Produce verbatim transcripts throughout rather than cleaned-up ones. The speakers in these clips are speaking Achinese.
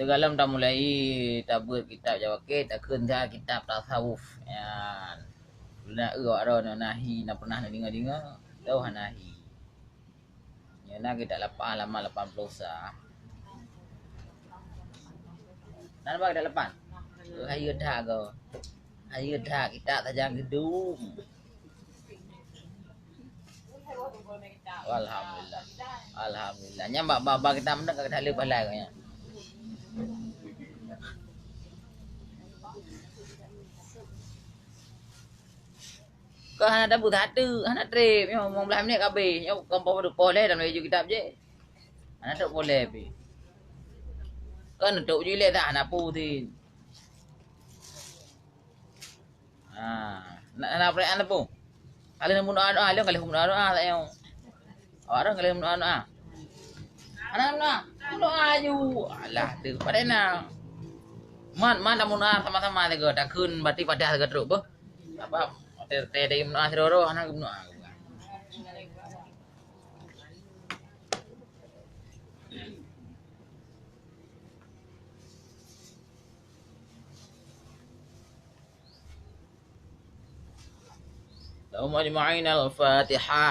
Sigohlom tamulai tabeuet kitab Jawakét, takheun that kitab tasawuf. Nyan. Lôn na eu awak droeneuh na hi, na pernah neudeungoe-deungoe, teuh hana hi. Nyoe na kitab lapan, halaman lapan ploh sa. Na ba kitab lapan? Hayeue that goe. Hayeue that kitab tajang geudum. Alhamdulillah. Alhamdulillah. Nyan bak, bak, bak kitab meunan ka that le pahala nyan. Keu hana tabeuet that teuk, hana trép. Nyoe limong blaih minit ka abéh. Nyoe kon poh padum, poh lhèe lam laju kitab jih. Hana trép poh lhèe pih. Kan trép jih lé dah hana peue tin. Ha, na, na perayaan apa? Kalau nak bunoe doa, lôn kalau bunoe doa tak nyoe. Awak orang kalau bunoe doa. Hana bunoe. Bunoe aju. Alah tu, padahai na. Man, man dah bunoe sama-sama tiga. Takheun bati padah tiga truk beuh. Apa? Teh, teh dari bunoe sidoro, hana bunoe. لهم أجمعين. الفاتحة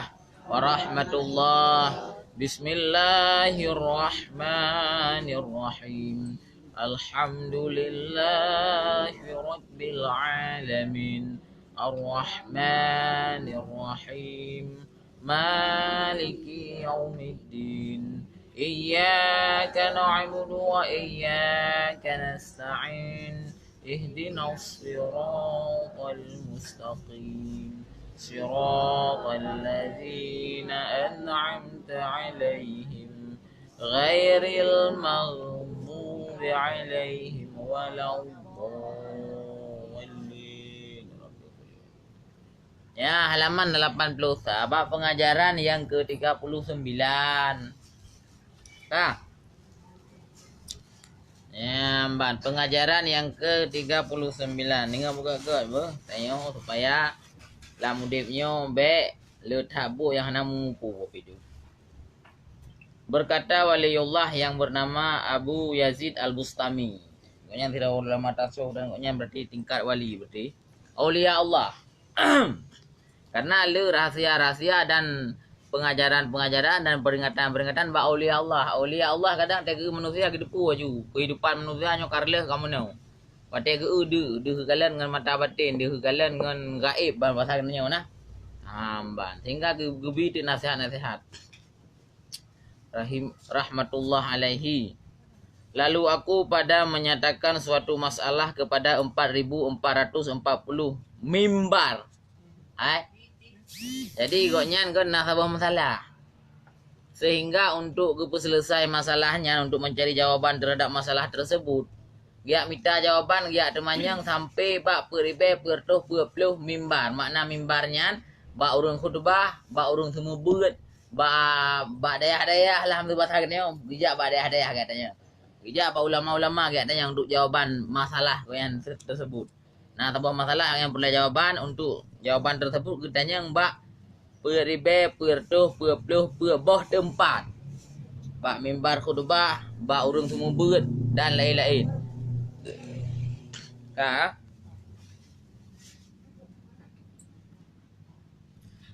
ورحمة الله. بسم الله الرحمن الرحيم. الحمد لله رب العالمين. الرحمن الرحيم. مالك يوم الدين. إياك نعبد وإياك نستعين. اهدنا الصراط المستقيم. صراط الذين أنعمت عليهم. غير المغضوب عليهم ولا الضالين. Ya, halaman lapan puluh sa, bak pengajaran yang ke tiga puluh sembilan. Ka. Ya, ban pengajaran yang ke tiga puluh sembilan. Deungoe buka göt beuh. Tanyoe supaya lam udép nyoe bèk le that buet nyang hana mupu kopi tu. Berkata waliullah yang bernama Abu Yazid Al-Bustami. Gobnyan sidroe ulama tasawuf dan gobnyan berarti tingkat wali berarti. Aulia Allah. Karena le rahsia-rahsia dan pengajaran-pengajaran dan peringatan-peringatan bak aulia Allah. Aulia Allah kadang teugeu manusia geuteupeue laju. Kehidupan manusia nyoe ka reuloh ka meunoe. Watèe geu-eu deuh, deuh geukalon ngon mata batin, deuh geukalon ngon gaéb, ban bahasa nyoe nah. Ha, ban. Sehingga geu-, geubi teuk nasihat-nasihat. Rahim-, rahmatullah alaihi. Lalu aku pada menyatakan suatu masalah kepada empat ribu empat ratus empat puluh mimbar. Hai. Jadi, gobnyan kan na saboh masalah. Sehingga untuk geupeuselesai masalah nyan, untuk mencari jawaban terhadap masalah tersebut, geujak mita jawaban, geujak teumanyong sampai bak peuet ribèe, peuet reutôh, peuet ploh mimbar. Makna mimbar nyan, bak ureueng khutbah, bak ureueng seumeubeuet, bak, bak dayah-dayah lah, bahasa geutanyoe, geujak bak dayah-dayah geutanyoe. Geujak bak ulama-ulama geutanyoe untuk jawaban masalah nyan te-, tersebut. Na saboh masalah nyang peureulèe jawaban, untuk jawaban tersebut geutanyong bak peuet ribèe, peuet reutôh, peuet ploh, peuet boh teumpat. Bak mimbar khutbah, bak ureueng seumeubeuet dan laén-laén. Ka?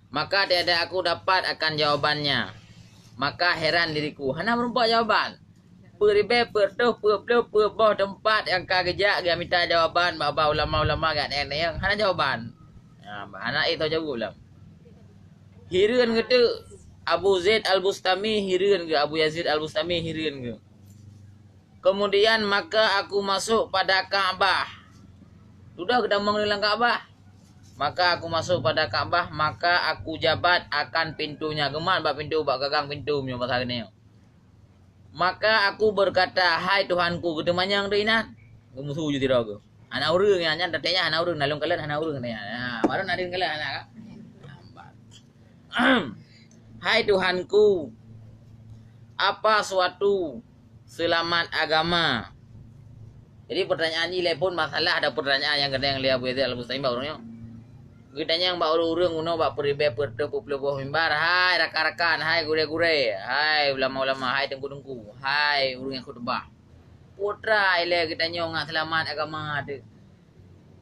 Maka tiada aku dapat akan jawabannya. Maka heran diriku, hana meureumpok jawaban. Peuet ribèe, peuet reutôh, peuet ploh, peuet boh teumpat nyang ka geujak geumita jawaban bak, bak ulama-ulama geutanyoe, hana jawaban. Ha, hana éh tau jaweueb lom. Hireuen geuh teuk Abu Zaid Al-Bustami, hireuen geuh Abu Yazid Al-Bustami, hireuen geuh. Kemudian maka aku masuk pada Ka'bah. Sudah geutamong lam Ka'bah. Maka aku masuk pada Ka'bah, maka aku jabat akan pintunya. Geumat bak pintu, bak gagang pintu meunyoe bahasa keunoe. Maka aku berkata, "Hai Tuhanku," geuteumanyong tu inan. Geumusu ju sidroe geuh. Hana ureueng nyan, nyan tatanya hana ureueng, na lôn kalon hana ureueng nyan. Ha, baru na lôn kalon hana ka? Hai Tuhanku, apa suatu seulamat agama? Jadi pertanyaan jih lé phon masalah, ada pertanyaan nyang keudéh lé Abu Yazid Al-Bustami bak ureueng nyoe. Geutanyong bak ureueng-ureueng unoe bak peuet ribèe, peuet reutôh, peuet ploh boh mimbar, "Hai rakan-rakan, hai gurèe-gurèe, hai ulama-ulama, hai teungku-teungku, hai ureueng nyang khutbah. Putra ilée geutanyoe ngat seulamat agama teuh.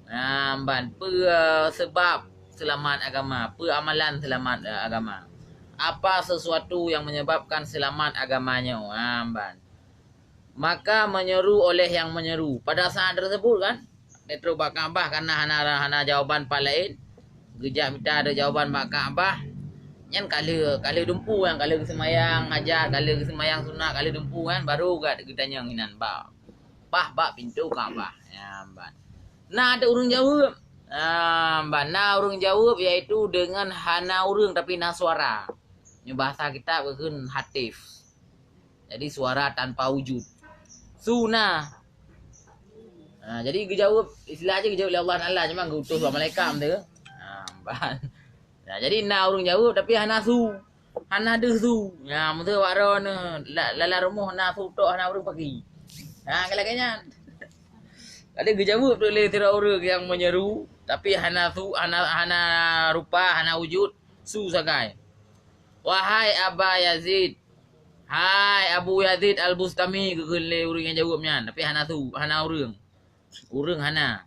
Nah, ban peue seubab seulamat agama, peue amalan seulamat, eh, agama. Apa sesuatu yang menyebabkan seulamat agama nyoe? Nah, ban. Maka menyeru oleh yang menyeru. Pada saat tersebut kan, dia trok bak Ka'bah karena hana, hana jawaban pat laén. Geujak mita ada jawaban bak Ka'bah. Nyan ka lheueh, ka lheueh dumpu kan, ka lheueh geuseumayang hajat, ka lheueh geuseumayang sunat, ka lheueh dumpu kan, baru geutanyoe inan bak. Bah bak pintoe Ka'bah. Ya, ban. Na ada ureuëng jaweueb. Ah, ban. Na ureuëng jaweueb iaitu dengan hana ureuëng tapi na suara. Nyoe bahasa kitab kheun hatif. Jadi suara tanpa wujud. Su na. Ha, jadi geujaweueb, istilah jih geujaweueb lé Allah Taala, cuma geuutus bak malaikat tu. Ha, ban. Nah, jadi na ureuëng jaweueb tapi hana su. Hana deuh su. Ya, meuteue wak droeneuh la-, lala rumoh na su tok hana ureuëng pagi. Ha, lagée nyan. Jadi geujaweueb tu lé sidroe ureuëng nyang menyeru, tapi hana su, hana, hana rupa, hana wujud, su sagai. Wahai Aba Yazid, hai Abu Yazid Al-Bustami, geukheun lé ureuëng nyang jaweueb nyan, tapi hana su, hana ureuëng. Ureuëng hana.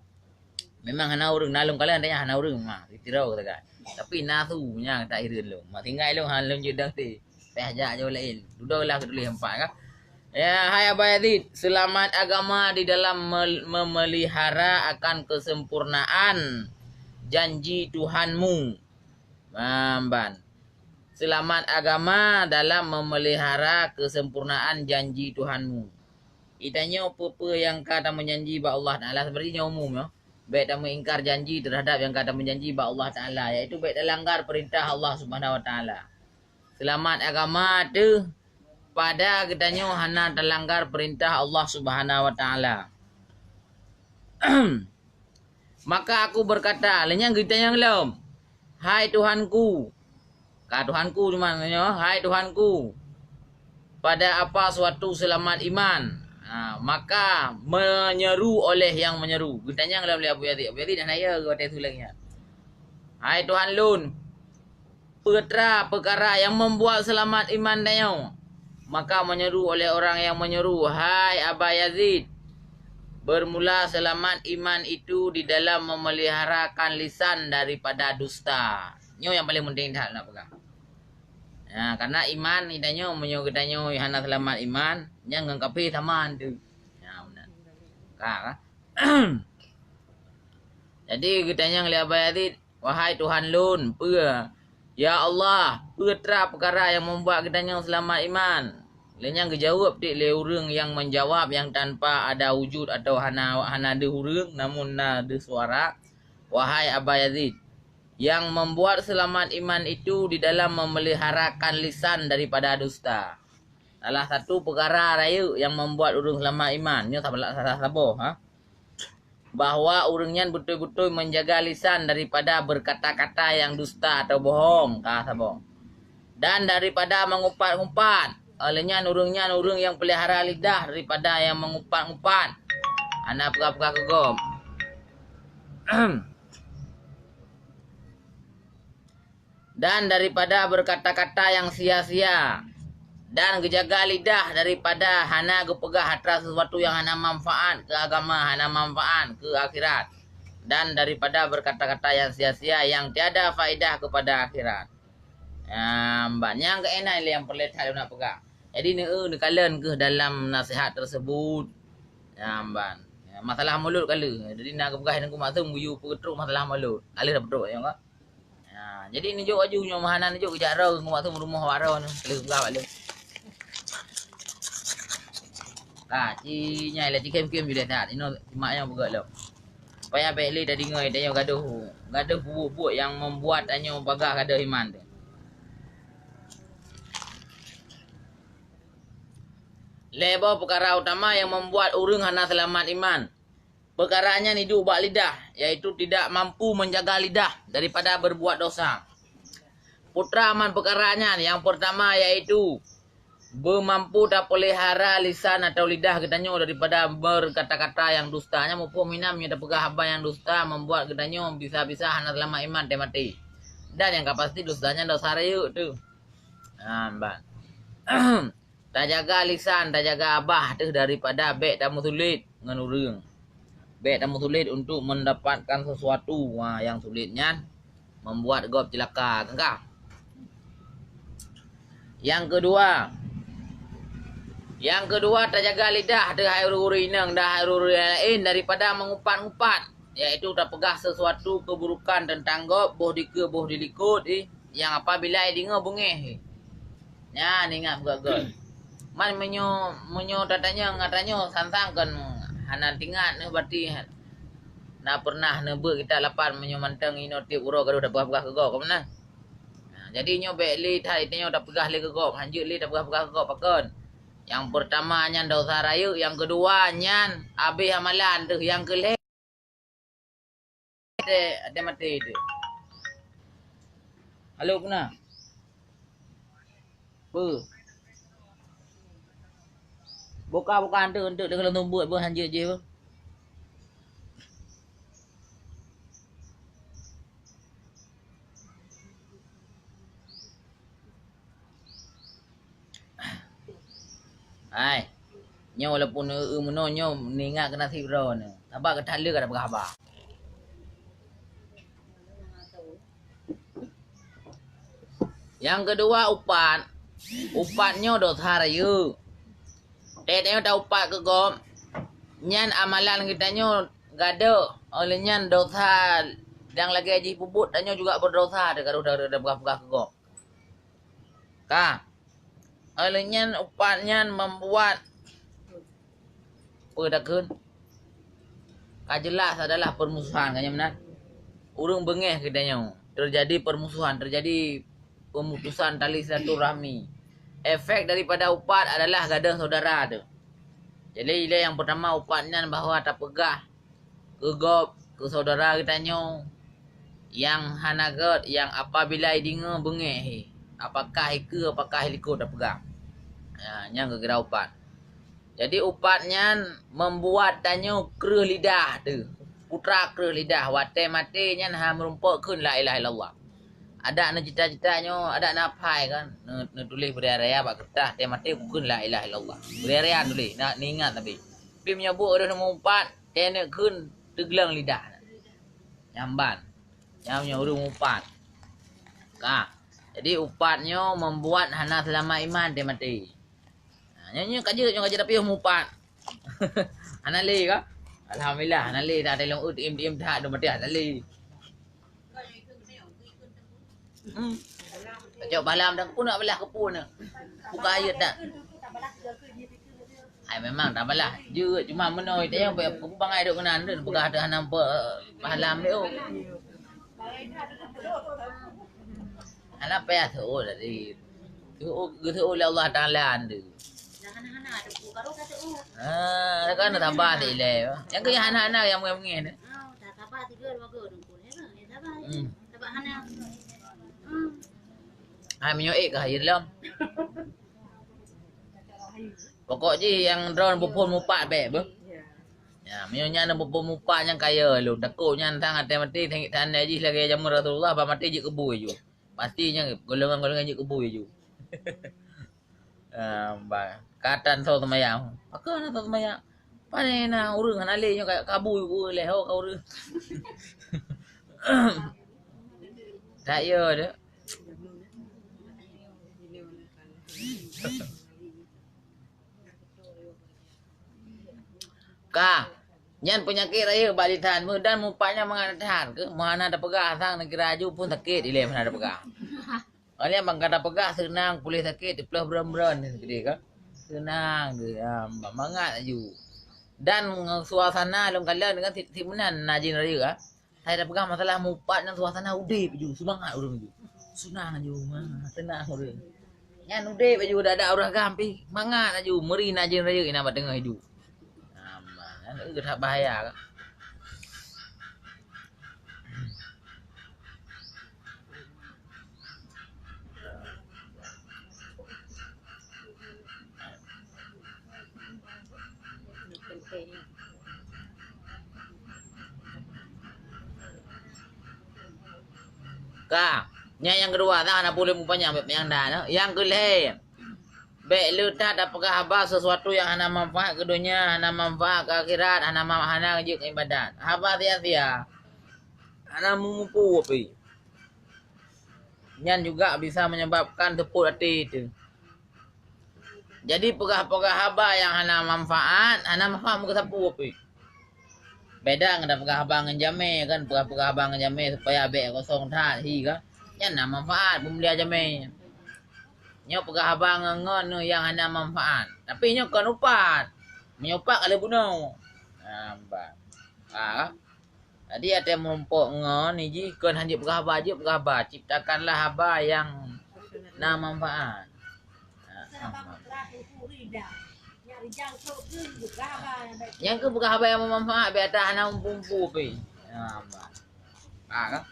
Memang hana ureuëng, na lôn kalon, hana ureuëng, ma, sitiro sagai. Tapi na su nyang tak hireuen lôn. Ma tinggai lôn, han lôn jeuet dang teh. Teh jak jauh laén. Dudoe lah keu tuléh empat ka. Ya, hai Aba Yazid, selamat agama di dalam mel-, memelihara akan kesempurnaan janji Tuhanmu. Mamban. Selamat agama dalam memelihara kesempurnaan janji Tuhanmu. Geutanyoe peue-peue nyang ka tameujanji bak Allah Taala, sebenarnya nyoe umum, ya. Bék tameuingkar janji terhadap nyang ka tameujanji bak Allah Taala, yaitu bék talanggar perintah Allah Subhanahu Wa Taala. Selamat agama teuh pada geutanyoe hana talanggar perintah Allah Subhanahu Wa Taala. Maka aku berkata, lé nyan geutanyong lom, "Hai Tuhanku," ka Tuhanku cuma nyoe, "Hai Tuhanku, pada apa suatu selamat iman?" Ha, maka menyeru oleh yang menyeru. Geutanyong lom lé Abu Yazid. Abu Yazid hana ya geutanyoe lagée nyan. "Hai Tuhan lôn, peue tra peukara nyang membuat seulamat iman tanyoe?" Maka menyeru oleh orang yang menyeru, "Hai Aba Yazid, bermula seulamat iman itu di dalam memeliharakan lisan daripada dusta." Nyoe nyang paléng penting that nak peugah. Ya, karena iman geutanyoe, meunyoe geutanyoe hana seulamat iman, nyan ngon kafé sama tu. Ya, beuna. Ka, ka? Jadi geutanyong lé Aba Yazid, "Wahai Tuhan lôn, peue? Ya Allah, peue tra peukara nyang membuat geutanyoe seulamat iman?" Lé nyan geujaweueb dik lé ureuëng nyang menjawab nyang tanpa ada wujud atau hana, hana deuh ureuëng, namun na deuh suara, "Wahai Aba Yazid, yang membuat seulamat iman itu di dalam memeliharakan lisan daripada dusta." Salah satu peukara rayeuk nyang membuat ureuëng seulamat iman, nyoe salah, salah saboh, ha? Bahwa ureuëng nyan beutôi-beutôi menjaga lisan daripada berkata-kata yang dusta atau bohong, ka saboh. Dan daripada mengumpat-ngumpat. Oleh nyan ureuëng nyan ureuëng nyang pelihara lidah daripada nyang mengumpat-ngumpat. Hana peugah-peugah keu gob. Dan daripada berkata-kata yang sia-sia, dan geujaga lidah daripada hana geupeugah atra sesuatu nyang hana manfaat keu agama, hana manfaat keu akhirat, dan daripada berkata-kata yang sia-sia yang tiada faedah kepada akhirat. Nyang ban nyang keunan lé nyang peureulée that lôn peugah. Jadi, neu-, neukalon kheueh dalam nasihat tersebut. Nyang ban. Ya, masalah mulod ka lheueh. Jadi, na geupeugah Teungku Maksum geuyue peutrok masalah mulod. Ka lheueh dah peutrok, ya, ka? Ha, jadi neujok laju nyoe meuhana neujok geujak droe Teungku Maksum rumoh awak droe nyoe. Lheueh peugah awak lheueh. Ka, ci nyai lah, ci kém-kém ju lé that. Inoe simak nyang peugah lom. Supaya bék lé tadeungoe, tanyoe gadoh, gadoh buet-buet nyang membuat tanyoe bagaih gadoh iman teuh. Lhée boh peukara utama nyang membuat ureuëng hana seulamat iman. Peukara nyan iduek bak lidah, yaitu tidak mampu menjaga lidah daripada berbuat dosa. Peue tra man peukara nyan, nyang peurtama yaitu beumampu tapeulihara lisan atau lidah geutanyoe daripada berkata-kata nyang dusta. Nyan muphom inan meunyoe tapeugah haba nyang dusta membuat geutanyoe bisa-bisa hana seulamat iman teuh maté. Dan nyang ka pasti dusta nyan dosa rayeuk teuh. Ha, ban. Tajaga lisan, tajaga babah teuh daripada bék tameusulet ngon ureuëng. Bék tameusulet untuk mendapatkan sesuatu, ha, nyang sulet nyan membuat gob ceulaka. Ka. Nyang keudua, nyang keudua, tajaga lidah teuh hai ureuëng-ureuëng inong dan hai ureuëng-ureuëng laén daripada mengupat-upat, yaitu tapeugah sesuatu keburukan teuntang gob, boh dikeue boh dilikot, eh, nyang apabila ideungoe beungéh, eh. Nyan ingat beugöt-göt. Man meunyoe, meunyoe tatanyong, tatanyong sang-sang kon hana teuingat neuh, berarti na pernah neubeuet kitab lapan meunyoe mantong inoe tieb uroe ka deuh tapeugah-peugah keu gob, ka meunan. Nah, jadi nyoe bék lé that tanyoe tapeugah lé keu gob, hanjeuet lé tapeugah-peugah keu gob pakon. Nyang peurtama nyan desya rayeuk, nyang keudua nyan abéh amalan teuh, nyang keulhèe até, até maté teuh. Halo, peue na? Peue? Buka-buka anteuk-anteuk deungon lôn buet beuh hanjeuet jih beuh. Hai, nyoe walaupun eu-eu meunoe nyoe, neuingat keu naseb droe nyoe. Sabab gata le ka tapeugah haba. Nyang keudua upat, upat nyoe desya rayeuk. Teuh tanyoe taupat keu gob, nyan amalan geutanyoe gadôh, óh lheueh nyan desya nyang lagée jih peubuet, tanyoe juga beudesya teuh ka deuh tapeugah-peugah keu gob. Ka. Óh lheueh nyan upat nyan membuat peue takheun? Ka jelas adalah permusuhan, ka nyan meunan. Ureuëng beungéh keu tanyoe, terjadi permusuhan, terjadi pemutusan tali silaturahmi. Efek daripada upat adalah gadôh saudara teuh. Jadi, ilée nyang peurtama upat nyan bahwa tapeugah keu gob, keu saudara geutanyoe nyang hana gét, nyang apabila ideungoe beungéh, apakah ikeue, apakah ilikot tapeugah. Ya, nyan geukira upat. Jadi, upat nyan membuat tanyoe kreueh lidah teuh. Putra kreueh lidah, watée maté nyan ha meurumpok kheun la ilaha illallah. Adak neucita-cita nyoe, adak neuhafai kan, neu-, neutuléh beuraya-raya bak keureutah, watée maté kheun la ilaha illallah. Beuraya-raya tuléh, na, neuingat tapi. Tapi meunyoe buet ureuëng meuupat, teuneuk kheun teugleueng lidah. Nyan ban. Nyan meunyoe ureuëng meuupat. Ka. Jadi upat nyoe membuat hana seulamat iman teuh maté. Ha, nyoe, nyoe ka jeuet, nyoe ka jeuet tapi meuupat. Hana lé ka? Alhamdulillah, hana lé dah, lôn eu teuiem-teuiem that, dum maté hana lé. Hmm. Cok balam dan pun nak belah kepun ni. Buka ayat dah. Ai memang tak balah. Jeuet cuma meunoe teuh nyang bangai dok keunan tu peugah tu hana pe-, pahala ambil oh. Hana payah seuôt tadi. Seuôt, geuseuôt lé Allah Taala tu. Ah, kan sabar silée. Nyang keu hana-hana nyang meungéh-meungéh tu. Hmm. Hai meunyoe ék ka hayeue lom. Pokok jih nyang droe beuphon mupat bék beuh. Ya, meunyoe nyan beuphon mupat nyang kaya lôn. Takot nyan sang até maté, sangét sané jih lagée jameun Rasulullah, bah maté jeuet keu bui ju. Pasti nyan golongan-golongan jeuet keu bui ju. Ah, bah, katan soe seumayang. Pakon na soe seumayang? Pane na ureuëng hana lé nyoe ka, ka bui ku lé ho ka ureuëng. Tak yo deh. Ka. Nyan peunyakét rayeuk bak lisan meuh dan mupat nyan mangat that keuh. Meuhana tapeugah sang neukira aju pun sakét ilée meuhana tapeugah. Ngon nyan ban ka tapeugah seunang puléh sakét, teuplôh bron-bron keudeh ka. Seunang deh, ya, mangat aju. Dan suasana lôn kalon deungon si, si meunan na jih rayeuk ka. Hai tapeugah masalah mupat nyan suasana udeb aju, seumangat ureuëng aju. Seunang aju, ha, seunang ureuëng. Nyan udeb aju, dak-dak ureuëng agam pih mangat aju, meuri na jih rayeuk inan bak teungoh iduek. Aman, kan? Itu that bahaya kan? Ka, nyan nyang keudua, tak na puleueng panyang, nyang dah, nyang keulhée. Bék le that tapeugah haba sesuatu nyang hana manfaat keu donya, hana manfaat keu akhirat, hana ma-, hana jeuet keu ibadat. Haba sia-sia. Hana meumupu pih. Nyan juga bisa menyebabkan seupôt até teuh. Jadi peugah-peugah haba nyang hana manfaat, hana manfaat meukeusapue pih. Beda ngon tapeugah haba ngon jamé kan, peugah-peugah haba ngon jamé supaya bék kosong that hi kan. Nyan na manfaat peumulia jamé. Nyoe peugah haba ngon, ngon nyang hana manfaat. Tapi nyoe kon upat. Meunyoe upat ka lheueh bunoe. Ha, bah. Ha. Jadi até meurumpok ngon jih kon hanjeuet peugah haba, jeuet peugah haba. Ciptakanlah haba nyang na manfaat. Ha, ha. Nyang keu peugah haba nyang manfaat, biasa hana umpu-umpu pih. Ha, bah. Ha, kan?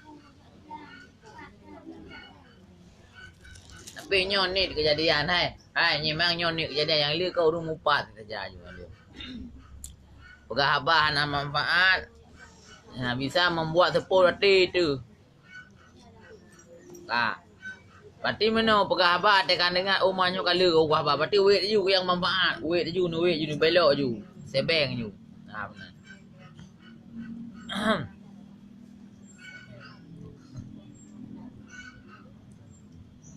Tapi nyoe niet keujadian, hai. Hai, memang nyoe niet keujadian nyang le keu ureuëng mupat saja. Peugah haba hana manfaat. Ha, bisa membuat seupôt até teuh. Ka. Berarti meunoe peugah haba até ka deungoe uma nyoe ka le peugah haba. Berarti wet ju nyang manfaat. Wet ju, nu wet ju, nu belok ju. Sebeng ju. Ha, beuna.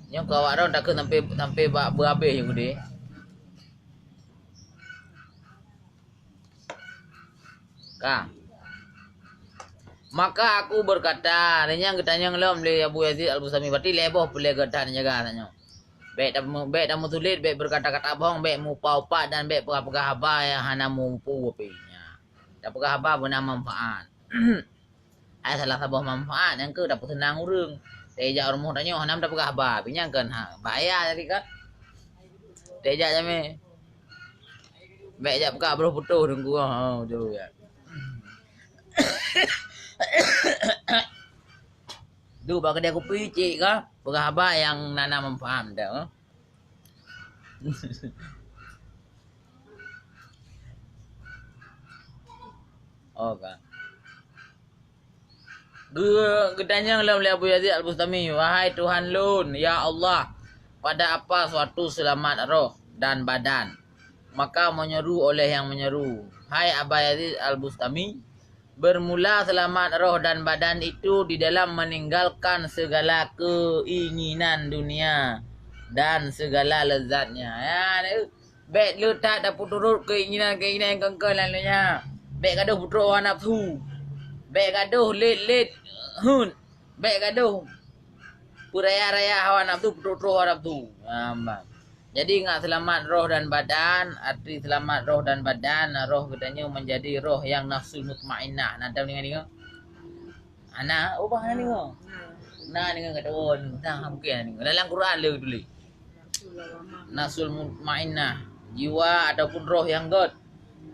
Nyoe keu awak droen takheun sampai, sampai bak beuhabéh ju keudeh. Ka. Maka aku berkata, dan nyang geutanyong lom lé Abu Yazid Al-Bustami, berarti lhèe boh peureulèe geutanyoe jaga tanyoe. Bék tamu-, bék tameutulet, bék berkata-kata bohong, bék mupa-upa dan bék peugah-peugah haba nyang hana mupu pih. Nyan. Tapeugah haba beuna manfaat. Hai salah saboh manfaat nyang keu tapeuseunang ureuëng. Teuh jak rumoh tanyoe hana tapeugah haba, pih nyan kan ha, bahaya jadi kan. Teuh jak jamé. Bék jak peugah broh putôh teungku. Ha, beutôi ya. Duek bak keudè kupi cit ka, peugah haba nyang na, na manfaat dak. Oh ka. Geu-, geutanyong lom lé Abu Yazid Al-Bustami, "Wahai Tuhan lôn, ya Allah, pada apa suatu selamat roh dan badan?" Maka menyeru oleh yang menyeru, "Hai Aba Yazid Al-Bustami, bermula selamat roh dan badan itu di dalam meninggalkan segala keinginan dunia dan segala lezatnya." Ya, Bék le that tapeuturot keinginan-keinginan nyang kon-kon lam donya. Bék gadoh peutrok hawa nafsu. Bék gadoh lét-lét heuet. Bék gadoh peuraya-raya hawa nafsu, peutrok-trok hawa nafsu. Aman. Jadi ingat, selamat roh dan badan, arti selamat roh dan badan, roh geutanyoe menjadi roh yang nafsul mutmainnah. Na tahu deungoe? Hana, oh, bah hana deungoe. Na deungoe kata, oh, na mungkin hana deungoe. Dalam Quran le tuléh. Nafsul mutmainnah, jiwa ataupun roh nyang gét.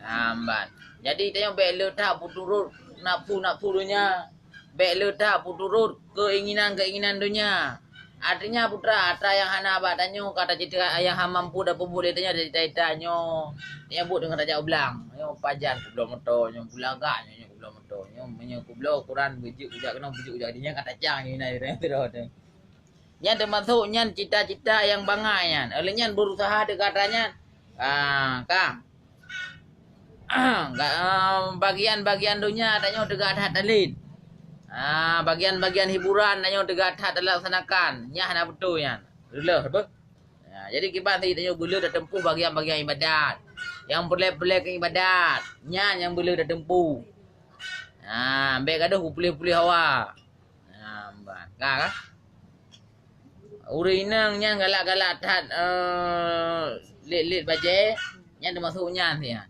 Ha, ban. Jadi tanyoe bék le that peuturot nafsu-nafsu donya. Bék le that peuturot keinginan-keinginan donya. Artinya putra, atra nyang hana bak tanyoe, ka tacit-, nyang hana mampu tapeubuet lé tanyoe, cita-cita nyoe. Tanyoe buet deungon tajak u blang. Nyoe pajan kubloe moto, nyoe bulagak, nyoe, nyoe kubloe moto. Nyoe meunyoe kubloe ukuran beujeuet kujak keunoe, beujeuet kujak di nyan ka tacang nyoe na sidroe teuh. Nyan teumasok nyan cita-cita nyang bangai nyan. Oleh nyan berusaha deuk atra nyan. Ah, ka. Ga-, ah, bagian-bagian donya tanyoe teuga that talét. Ah, bagian-bagian hiburan tanyoe teuga that talaksanakan. Nyan hana beutôi nyan. Reuloh beuh. Ya, jadi kiban sit tanyoe beuleueh tateumpuh bagian-bagian ibadat. Nyang peureulèe-peureulèe keu ibadat. Nyan nyang beuleueh tateumpuh. Ah, bék gadoh puléh-puléh hawa. Ah, ban. Ka, ka? Ureueng inong nyan galak-galak that, eh, lét-lét bajèe, nyan teumasok nyan siat.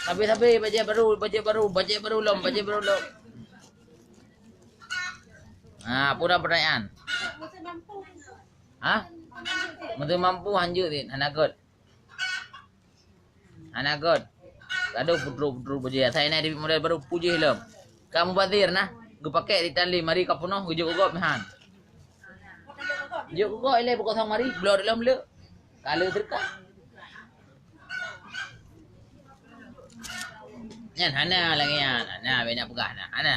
Sabe-sabe bajèe barô, bajèe barô, bajèe barô lom, bajèe barô lom. Ha, peue na peutanyaan? Ha? Meunteue mampu hanjeuet, hana gèt. Hana gèt. Gadoh putru-putru bajèe. Asai na dibit model barô pujih lom. Ka mubazir nah, geupakèk di tan lé, mari ka peunoh geujok keu gob meuhan. Jok keu gob ilèe beukosong mari, bloe lom le. Ka le seudeukah. Nyan hana lagèe nyan. Hana, bèk na peugah na. Hana.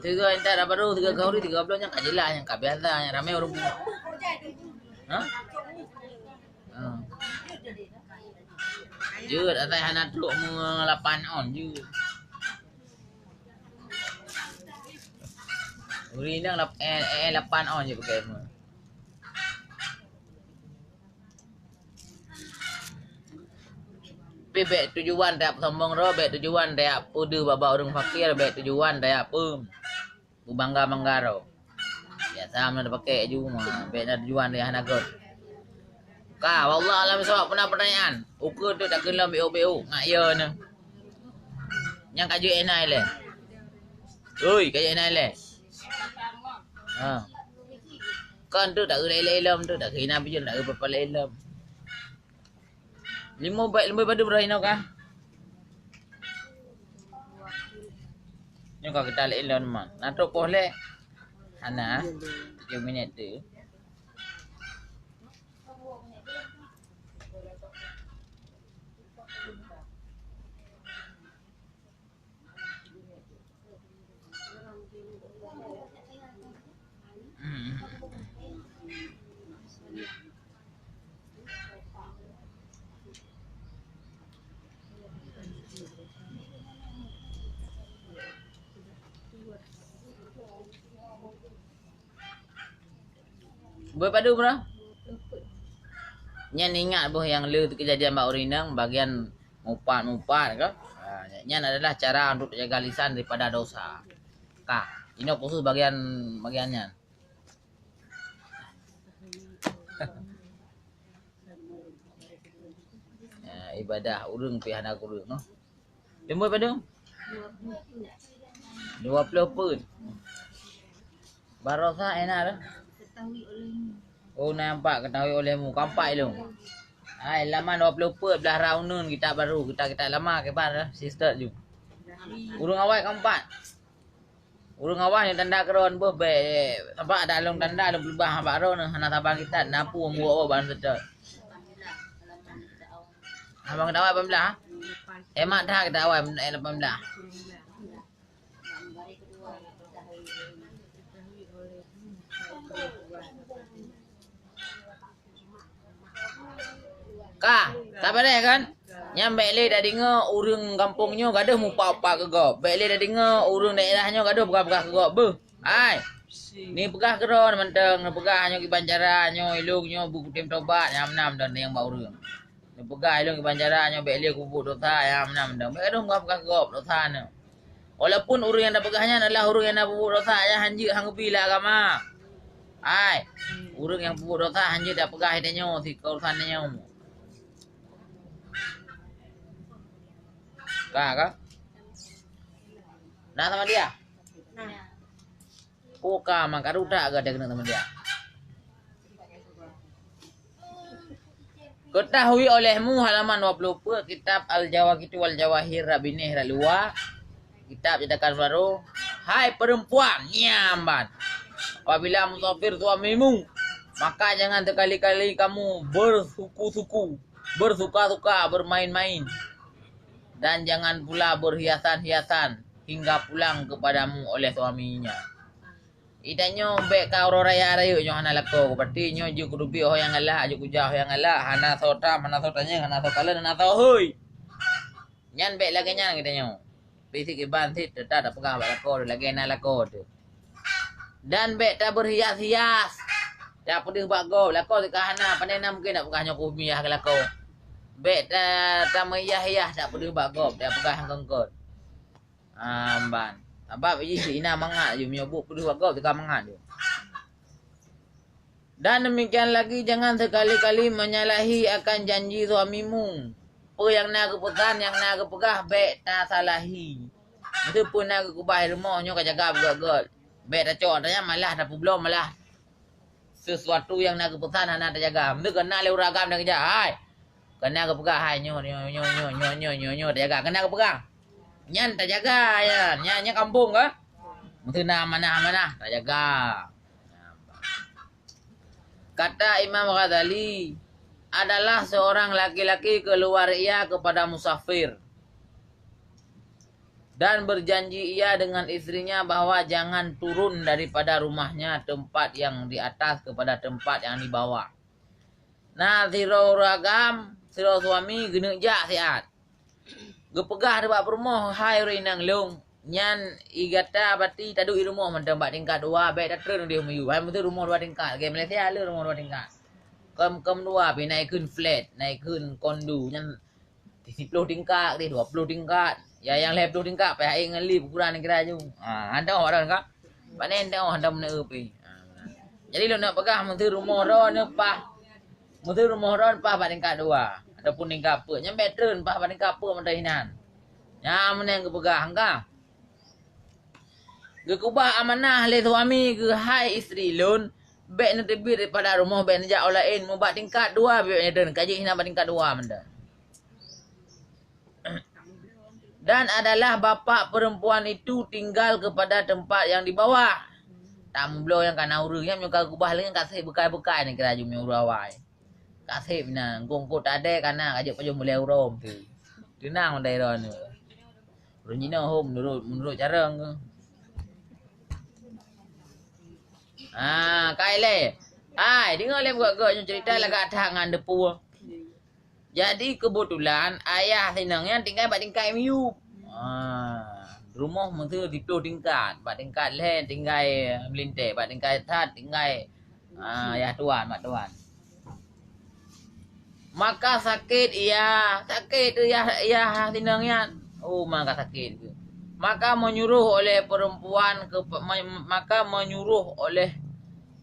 Tiga intat dah baru, tiga khauri, tiga belas nyang ka jelas, nyang ka biasa, nyang ramé ureueng. Ha? Ha. Jeuet asai hana trok meulapan on jeuet. Ureueng inong lap-, eh, eh, lapan on jeuet pakai meue. Pih bèk tujuan tajak peusombong droe, bèk tujuan tajak peudeuh bak-bak ureueng fakir, bèk tujuan tajak peue, beubangga-bangga droe. Biasa meunan tapakèk laju, ma, bèk na tujuan tajak hana göt. Ka, wallahu a'lam bissawab, peue na peutanyaan? Ukeue teuk takheun lom B O B O, ngat yo nyoe. Nyang ka jeuet na ilèe. Oi, ka jeuet na ilèe. Ha. Kon teuk takheun ilèe lom teuk, takheun na bijèn takheun papa lom. Limong bèk, limong padum roh inoe ka. Nyoe ka kita lé lom man. Na trok poh lé. Hana. Tujoh minit tu. Beupadum bro. Nyan ingat boh nyang le keujadian bak ureueng inong bagian mupat-mupat ka. Ha, nyan adalah cara untuk jaga lisan daripada dosa. Ka, inoe khusus bagian, bagian nyan. Ha, ibadah ureueng pih hana kureueng noh. Limong padum? Dua ploh peuet. Barosa ena tu. Oh, na empat ketahui olehmu. Ka empat ilong. Hai, laman dua ploh peuet blah ra uneun kitab baru. Kitab-kitab lama kiban dah. Sister ju. Ureueng awai ka empat. Ureueng awai nyoe tanda keudroe beuh bèk. Sabab ada lôn tanda lôn peulubah bak droe hana saban kitab. Na peue muwoe ban seutôt. Abang kita awai lapan belas, ha? Hemat that kita awai, eh, lapan belas. Ka, ka beureh kan? Nyan bèk lé tadeungoe ureueng gampông nyoe gadôh mupat-upat keu gob. Bèk lé tadeungoe ureueng daerah nyoe gadôh peugah-peugah keu gob. Beuh, hai. Neupeugah keudroe mantong, neupeugah nyoe kiban cara nyoe, ilong nyoe beukutem tobat, nyang meunan mantong nyang bak ureueng. Neupeugah ilong kiban cara nyoe bèk lé kupeubuet dosa, nyang meunan mantong. Bèk gadôh peugah-peugah gob dosa nyoe. Walaupun ureueng nyang tapeugah nyan adalah ureueng nyang na peubuet dosa nyang hanjeuet han geubi lé agama. Hai, ureueng nyang peubuet dosa hanjeuet tapeugah tanyoe sikeurusan tanyoe. Ka, ka? Na sama dia? Ka, maka rutak ke dia kena sama dia? Ketahui olehmu halaman dua puluh empat kitab Al-Jawaqit wal Jawahir Rabineh Ralua, kitab cetakan baru. Hai perempuan, nyan ban. Apabila musafir suamimu, maka jangan sekali-kali kamu bersuku-suku, bersuka-suka, bermain-main. Dan jangan pula berhiasan-hiasan hingga pulang kepadamu oleh suaminya. Itanyoe bèk ka uroe raya rayeuk nyoe hana lakoe, berarti nyoe jeuet keudubiek ho nyang galak, jeuet kujak ho nyang galak, hana soe tam, hana soe tanyong, hana soe kalon, hana soe hôi. Nyan bèk lagèe nyan geutanyoe. Pih sit kiban sit teutap tapeugah bak lakoe lagèe na lakoe teuh. Dan bèk tabeurhias-hias, tapeudeuh bak gob, lakoe teuka hana, pandai na mungken tapeugah nyoe kumiah keu lakoe. Bèk ta-, tameuhias-hias tapeudeuh bak gob, tapeugah nyang kon-kon. Ah, ban. Sabab jih ina mangat ju, meunyoe buet peudeuh bak gob teuka mangat ju. Dan demikian lagi, jangan sekali-kali menyalahi akan janji suamimu. Peue nyang na geupeusan, nyang na geupeugah, bèk tasalahi. Meuteupeu na geukeubah rumoh nyoe ka jaga beugöt-göt. Bèk tacok, tanya malah tapeubloe, malah sesuatu nyang na geupeusan hana tajaga. Meuteupeu na lé ureueng agam nyang keujak, hai. Kana geupeugah hai nyoe, nyoe, nyoe, tajaga. Kana geupeugah. Nyan tajaga nyan. Nyan, nyan kampung kah? Meuteuna amanah-amanah tajaga. Kata Imam Ghazali, adalah seorang laki-laki keluar ia kepada musafir. Dan berjanji ia dengan istrinya bahwa jangan turun daripada rumahnya, tempat yang di atas kepada tempat yang di bawah. Na sidroe ureueng agam, sidroe suami geuneuk jak siat. Geupeugah bak peurumoh, "Hai ureueng inong lôn, nyan i gata bati taduek i rumoh mantong bak tingkat dua, bèk tatreun udeh miyueb. Hai meuteun rumoh dua tingkat, lagèe Malaysia le rumoh dua tingkat. Kön, kön dua pih na ikheun flat, na ikheun kondo, nyan siploh tingkat deh, dua ploh tingkat. Ya nyang lhèe ploh tingkat payah ék ngon lift ukuran kira ju." Ha, hana teu'oh ka. Pane hana teu'oh, hana meuneuk pih. Ha, jadi lôn neuk peugah meuteun rumoh droeneuh paih. Meuteun rumoh droeneuh paih bak tingkat dua ataupun tingkat peuet. Nyan bèk treun paih bak tingkat peuet mantong hinan. Nyan meunan geupeugah ka. Geukeubah amanah lé suami geuh, "Hai istri lôn, bèk neuteubiet daripada rumoh, bèk neujak u laén, meubak tingkat dua bèk neutreun, ka jeuet hinan bak tingkat dua mantong." Dan adalah bapak perempuan itu tinggal kepada tempat yang di bawah. Tameubloe nyang ka na ureueng nyan, meunyoe ka geukeubah lé nyan ka sép beukai-beukai nyan kira ju meunyoe ureueng awai. Ka sép inan, gong-gong tadè ka na, ka jeuet pajoh mulai uroe tu. Teunang mandai droeneuh. Ureueng jinoe hom meunurot, meunurot carông tu. Ah, ka ilèe. Hai, deungö lé gok-gok nyoe cerita lagak that ngon deupue. Jadi keubeutulan ayah sinong nyan tinggai bak tingkat miyueb. Ah, rumoh meuteun siploh tingkat, bak tingkat lhèe tinggai meulintèe, bak tingkat that tinggai, ah, yah tuan, mak tuan. Maka sakét ia, sakét tu yah, yah sinong nyan. Oh, maka sakét tu. Maka menyuruh oleh perempuan ke, me-, maka menyuruh oleh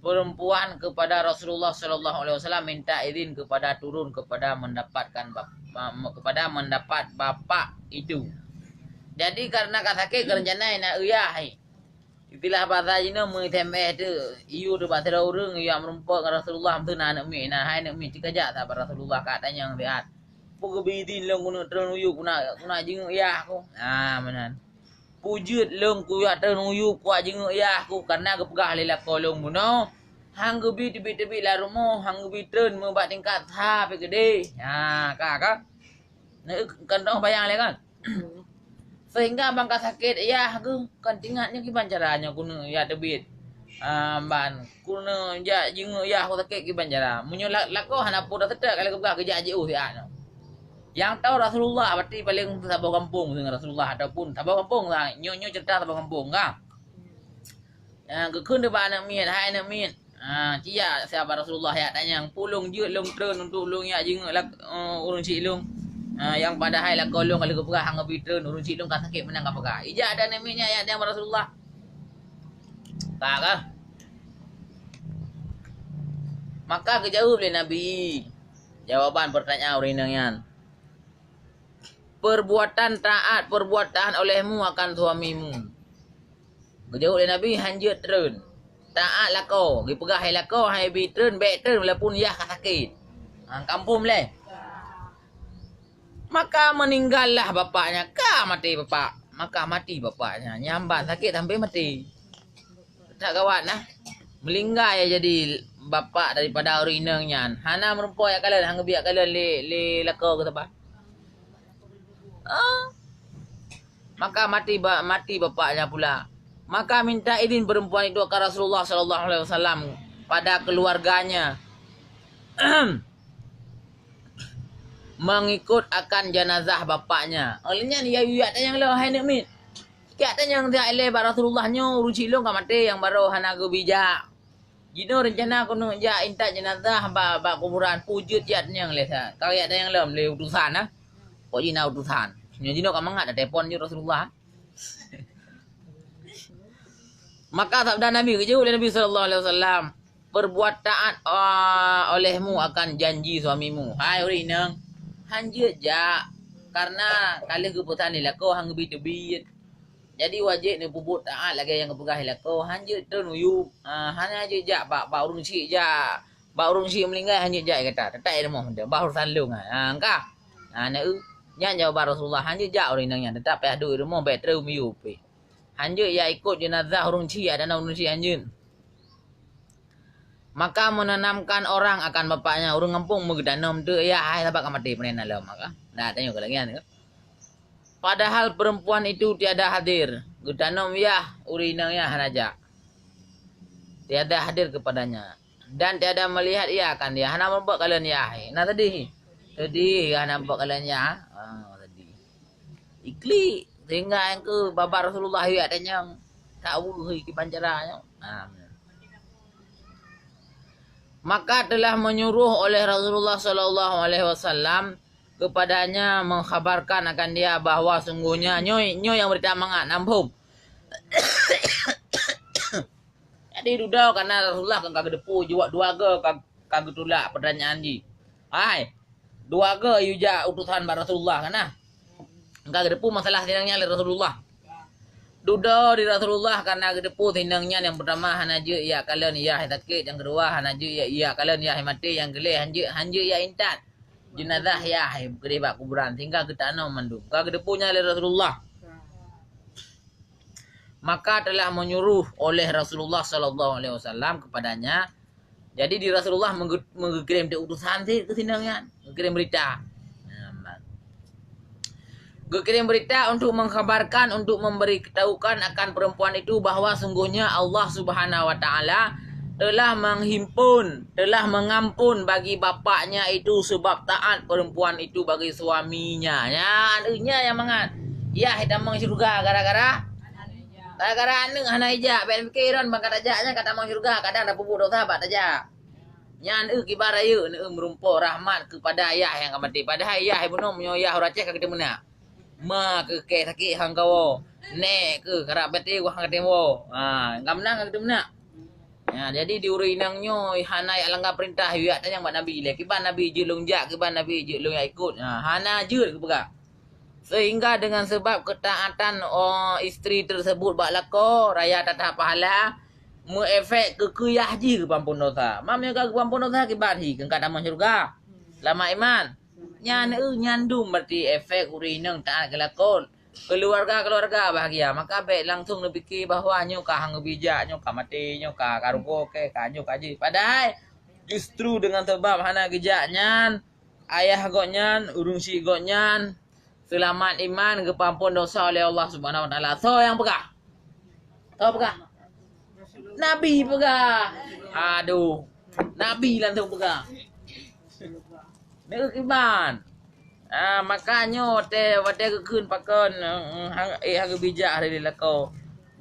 perempuan kepada Rasulullah sallallahu alaihi wasallam minta izin kepada turun kepada mendapatkan bap-, ma-, kepada mendapat bapak itu. Jadi karena ka sakét, ka rencana na uyah, hai. Istilah basa jinoe meu-S M S tu, iyue tu bak sidroe ureueng, iyue meurumpok ngon Rasulullah, meuteun na aneuk miet, na hai aneuk miet, cit ka jak sabat Rasulullah ka tanyong siat. Peue geubri idin lôn keuneuk treun uyueb, keuneuk, keuneuk jingeuk yah ku. Ah, meunan. Peue jeuet lôn kujak treun uyueb, kujak jingeuk yah ku, kareuna geupeugah lé lakoe lôn bunoe, han geubi teubiet-teubiet lam rumoh, han geubi treun meubak tingkat sa pih keudeh. Ha, ka, ka. Nah, kan teubayang lé kan? Sehingga ban ka sakét yah geuh, kan teuingat nyoe kiban cara nyoe keuneuk yah teubiet. Ah, ban keuneuk jak jingeuk yah ku sakét kiban cara. Meunyoe la-, lakoe hana peue taseutôt, ka lheueh geupeugah geujak jiôh siat nyoe. Nyang tau Rasulullah, berarti paleng saboh gampông deungon Rasulullah ataupun saboh gampông lah. Nyoe, nyoe cerita saboh gampông ka. Ah, geukheun bak aneuk miet, "Hai aneuk miet, ah, ci jak sabat Rasulullah, jak tanyong, peue lôn jeuet lôn treun untuk lôn jak jingeuk lak-, eh, ureueng chik lôn. Ah, nyang padahai lakoe lôn ka lheueh geupeugah han geubi treun, ureueng chik lôn ka sakét meunan ka peugah." Ijak aneuk miet nyan jak tanyong bak Rasulullah. Ka, ka. Maka geujaweueb lé Nabi jawaban peurtanyaan ureueng inong nyan. "Perbuatan taat, perbuatan olehmu akan suamimu." Geujaweueb lé Nabi, "Han jeuet treun. Taat lakoe, geupeugah hai lakoe, hai bi treun, bèk treun walaupun yah ka sakét." Ha, ka muphom lé. Maka meninggallah bapaknya, ka maté bapak. Maka mati bapaknya, nyan ban sakét sampai maté. That gawat nah. Meulinggai jadi bapak daripada ureueng inong nyan. Hana meurumpok jak kalon, han geubi jak kalon lé, lé lakoe geuh saban. Ah. Maka mati ba-, mati bapaknya pula. Maka minta izin perempuan itu ke Rasulullah sallallahu alaihi wasallam pada keluarganya. Mengikut akan jenazah bapaknya. Oleh nyan, ia, ia tanyong lom, "Hai aneuk miet, jak tanyong siat ilèe bak Rasulullah nyoe, ureueng chik lôn ka maté nyang barô hana geubi jak. Jinoe rencana keuneuk jak intat jenazah bak, bak kuburan, peue jeuet jak tanyong lé sa." Ka jak tanyong lom lé utusan, ah. Pokok jih na utusan. Nyoe jinoe ka mangat, na telepon jih Rasulullah. Maka sabda Nabi, geujaweueb lé Nabi sallallahu alaihi wasallam, "Perbuat taat, ah, olehmu akan janji suamimu." Hai ureueng inong, han jeuet jak, kareuna ka lheueh geupeusan lé lakoe han geubi teubiet. Jadi wajéb neupeubuet taat lagèe nyang geupeugah lé lakoe, han jeuet treun uyueb, ah, hana jeuet jak bak, bak ureueng chik jak. Bak ureueng chik meulinggai han jeuet jak gata, teutap i rumoh mantong, bah urusan lôn nyan. Ha, ka. Ha, na eu. Nyan jawaban Rasulullah, han jeuet jak ureueng inong nyan, teutap payah duek i rumoh, bèk treun miyueb pih. Han jeuet jak ikot jeunazah ureueng chik, ada na ureueng chik han jeuet. Maka menanamkan orang akan bapaknya, ureueng gampông meugeutanam teuk, ya, hai sabat ka maté peurenan lom, maka. Nah, tanyoe keu lagèe nyan. Padahal perempuan itu tiada hadir, geutanom yah ureuëng inong nyan hana jak. Tiada hadir kepadanya dan tiada melihat ia akan dia, hana meubuet kalon yah. Na sedih. Sedih hana meubuet kalon yah. Ah, sedih. Iklik sehingga nyang keu babah Rasulullah yah tanyong. Tak weuh kiban cara nyoe. Ah. Maka telah menyuruh oleh Rasulullah sallallahu alaihi wasallam kepadanya mengkhabarkan akan dia bahwa sungguhnya nyoe, nyoe nyang beurita mangat, nam phom. Jadi dudoe karena Rasulullah kan ka geuteupeue jaweueb dua go ka, ka geutulak pertanyaan jih. Hai, dua go yue jak utosan bak Rasulullah kan nah. Ka geuteupeue masalah sinong nyan lé Rasulullah. Dudoe di Rasulullah karena geuteupeue sinong nyan nyang peurtama hana jeuet yah kalon yah sakét, nyang keudua hana jeuet yah, yah kalon yah maté, nyang keulhèe han jeuet, han jeuet yah intat jeunazah yah keudeh bak kuburan sehingga geutanom mandum. Ka geuteupeue nyan lé Rasulullah. Maka telah menyuruh oleh Rasulullah sallallahu alaihi wasallam kepadanya. Jadi di Rasulullah mengge-, mengkirim utusan sih ke sini kan, mengkirim berita. Nah, geukirim berita untuk mengkhabarkan, untuk memberitahukan akan perempuan itu bahwa sungguhnya Allah Subhanahu wa Ta'ala telah menghimpun, telah mengampun bagi bapaknya itu sebab taat perempuan itu bagi suaminya. Nyan, eh, nyan nyang mangat. Yah, tamong syurga gara-gara, gara-gara aneuk hana ijak. Bèk pikir droen bang ka tajak nyan ka tamong syurga, kadang tapeubuet dosa bak tajak. Nyan, eh, kiban rayeuk, eh, meurumpok rahmat kepada yah nyang ka maté. Padahai yah bunoe meunyoe yah ureueng Aceh ka geuteumeunak. Ma keuh kèe sakét han kawoe. Nèk keuh karab maté han kawoe. Ha, ka meunan ka geuteumeunak. Ha, jadi di ureueng inong nyoe hana jak langgar peurintah, jak tanyong bak Nabi lé. Kiban Nabi jeuet lôn jak, kiban Nabi jeuet lôn jak ikot. Ha, hana jeuet geupeugah. Sehingga dengan sebab ketaatan, oh, isteri tersebut bak lakoe, raya that-that pahala, meuefek keu keuyah jih geupeuampon dosa. Meunyoe ka geupeuampon dosa, kiban hi keu ka tamong syeuruga. Seulamat iman. Nyan, eh, nyan dum berarti efek ureueng inong taat keu lakoe. Keuluwarga-keuluwarga bahagia, maka bèk langsong neupike bahwa nyoe ka han geubijak, nyoe ka maté, nyoe ka, ka rugoe kèe, ka nyoe ka jih. Padahai justru deungon sabab hana geujak nyan, ayah gobnyan, ureueng syik gobnyan, seulamat iman, geupeuampon dosa oleh Allah Subhanahu Wa Taala. Soe nyang peugah? Soe peugah? Nabi peugah. Aduh, Nabi langsong peugah. Neu kiban. Ah, maka nyoe watèe, watèe geukheun pakon, eh, eh, hang, eh, hang geubijak hari di lakoe.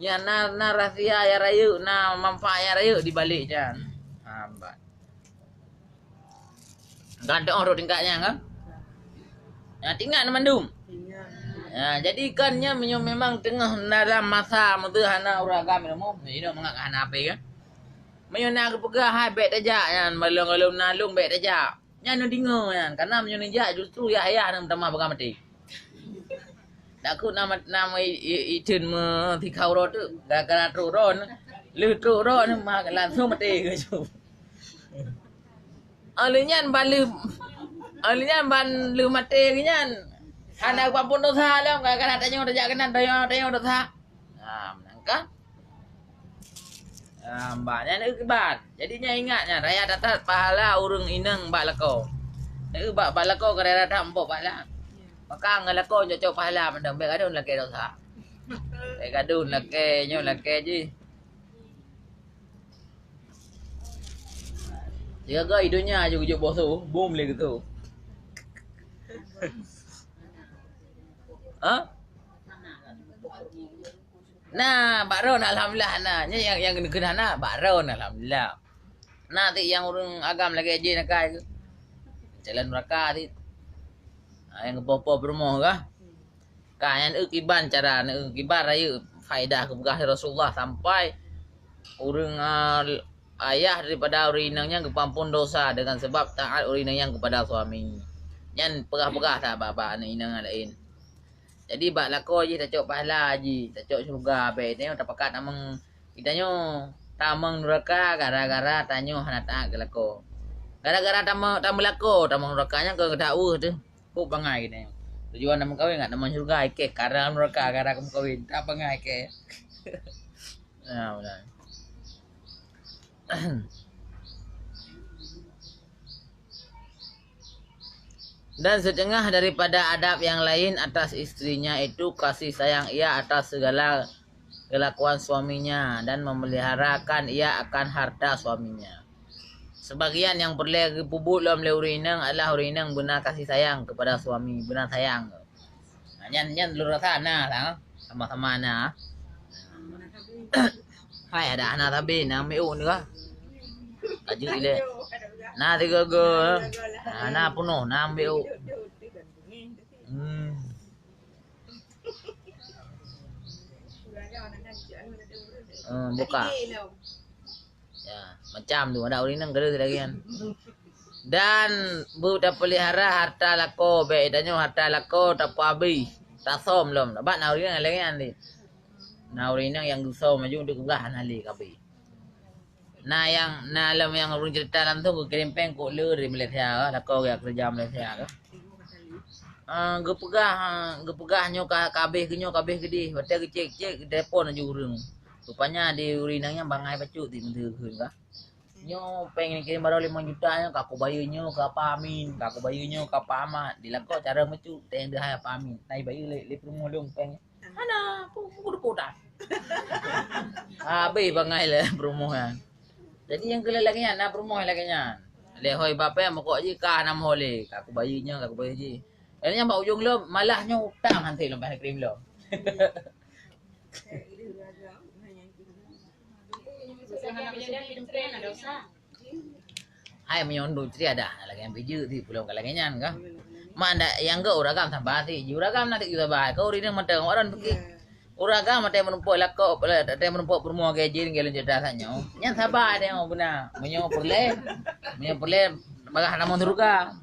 Nyan na, na rahsia nyang rayeuk, na manfaat nyang rayeuk di balek nyan. Ha, bah. Kan teu'oh rot tingkat nyan kan? Ya, tingkat na mandum. Ya, jadi kan nyan meunyoe memang teungoh dalam masa meudeuh hana ureueng agam ilmu, inong mangat hana ape kan? Meunyoe na geupeugah hai bèk tajak nyan, balong-balong na lôn bèk tajak. Nyan neudeungoe nyan, karena meunyoe neujak justru yah-yah nyang meutamah peugah maté. Takot na mat-, na meu-, i-, i-, iteun meusikha uroe teuk, gara-gara trok droe, lheueh trok droe ma langsong maté keu jih. Óh lheueh nyan ban lheueh, óh lheueh nyan ban lheueh maté geuh nyan, hana geupampon dosa lom, gara-gara tanyoe tajak keunan, tanyoe, tanyoe dosa. Nah, meunan kan? Ah, bah, nyan kiban. Jadi nyan ingat nyan, raya that-that pahala ureueng inong bak lakoe. Neu bak, bak lakoe ka raya that-that muphom pahala. Maka ngon lakoe cocok pahala mantong, bèk gadôh lakèe dosa. Bèk gadôh lakèe nyoe lakèe jih. Sigaga i donya aju geujok boh su, bom lé geutu. Ha? Na, bak droen alhamdulillah na. Nyan nyang, nyang keuneuk hana, bak droen alhamdulillah. Na cit nyang ureueng agam lagèe jih na kai keuh. Jalan neuraka cit. Ha, nyang geupoh-poh peurumoh kah? Ka nyan eu kiban cara, eu kiban rayeuk faedah geupeugah lé Rasulullah sampai ureueng, a, ayah daripada ureueng inong nyan geupeuampon dosa dengan sebab taat ureueng inong nyan kepada suami. Nyan peugah-peugah that bak, bak aneuk inong nyang laén. Jadi bak lakoe jih tacok pahala jih, tacok syeuruga, bèk tanyoe tapakat tamong, tanyoe tamong neuraka gara-gara tanyoe hana taat keu lakoe. Gara-gara tamong, tameulakoe tamong neuraka nyan keu geudak weueh teuh. Kok bangai geutanyoe. Tujuan tamong meukawen ngat tamong syeuruga, ikèh kara neuraka gara tamong meukawen. Ka bangai ikèh. Nah, beuna. Dan setengah daripada adab yang lain atas istrinya itu kasih sayang ia atas segala kelakuan suaminya dan memeliharakan ia akan harta suaminya. Sebagian nyang peureulée geupeubuet lom lé ureuëng inong adalah ureuëng inong beuna kasih sayang kepada suami, beuna sayang. Nah, nyan, nyan lôn rasa na lah, sama-sama na. Hai, ada hana sabe, na ambiek ôk ni kah? Ka jeuet ilée. Na tiga go. Na, na peunoh, na ambiek ôk. Hmm. Eh, buka. Ya, macam tu ada ureuëng inong kada lagée nyan. Dan beutapeulihara harta lakoe, bék tanyoe harta lakoe tapeuabéh, tasöm lom. Sabab na ureuëng inong lagée nyan deh. Na ureuëng inong nyang geusöm laju untuk peugah hana lé kabéh. Na nyang, na lom nyang ureuëng cerita langsung geukirém péng kok le dari Malaysia, lakoe geukeureuja Malaysia tu. Ah, geupeugah, ah, geupeugah nyoe ka, ka habéh keu nyoe, ka habéh keu deh. Watée geucék-cék, geutelepon laju ureuëng. Rupanya di ureuëng inong nyan bangai bacut di meudeuh kheun kah. Nyoe péng nyang kirém baroe limong juta nyoe ka kubayeue nyoe keu Apa Amin, ka kubayeue nyoe keu Apa Amat. Di lakoe cara bacut, teuh deuhai Apa Amin. Na ibayeue lé, lé peurumoh lôn péng. Hana, pu-, pu-, pu-, pu-, dah. Habéh bangai lé peurumoh nyan. Jadi nyang keu lagée nyan, na peurumoh lagée nyan. Lé hôi bapée mokok jih ka hana meuho lé, ka kubayeue nyoe, ka kubayeue jih. Jadi nyang bak ujong lom, malah nyoe utang hanté lom bah kirém lom. Hai meunyoe undue cit ada lagée nyang pijeuet ti pulang ka lagée nyan kah. Mak ndak nyang geuh uragam sabar ti, ji uragam na ti sabar. Kau ureuëng mantong orang pikir uragam maté menumpuk lakoe, maté menumpuk peurumoh gejin gelu juta sanyo. Nyan sabar dia beuna. Meunyoe peureulée, meunyoe peureulée bagah lamong syeuruga.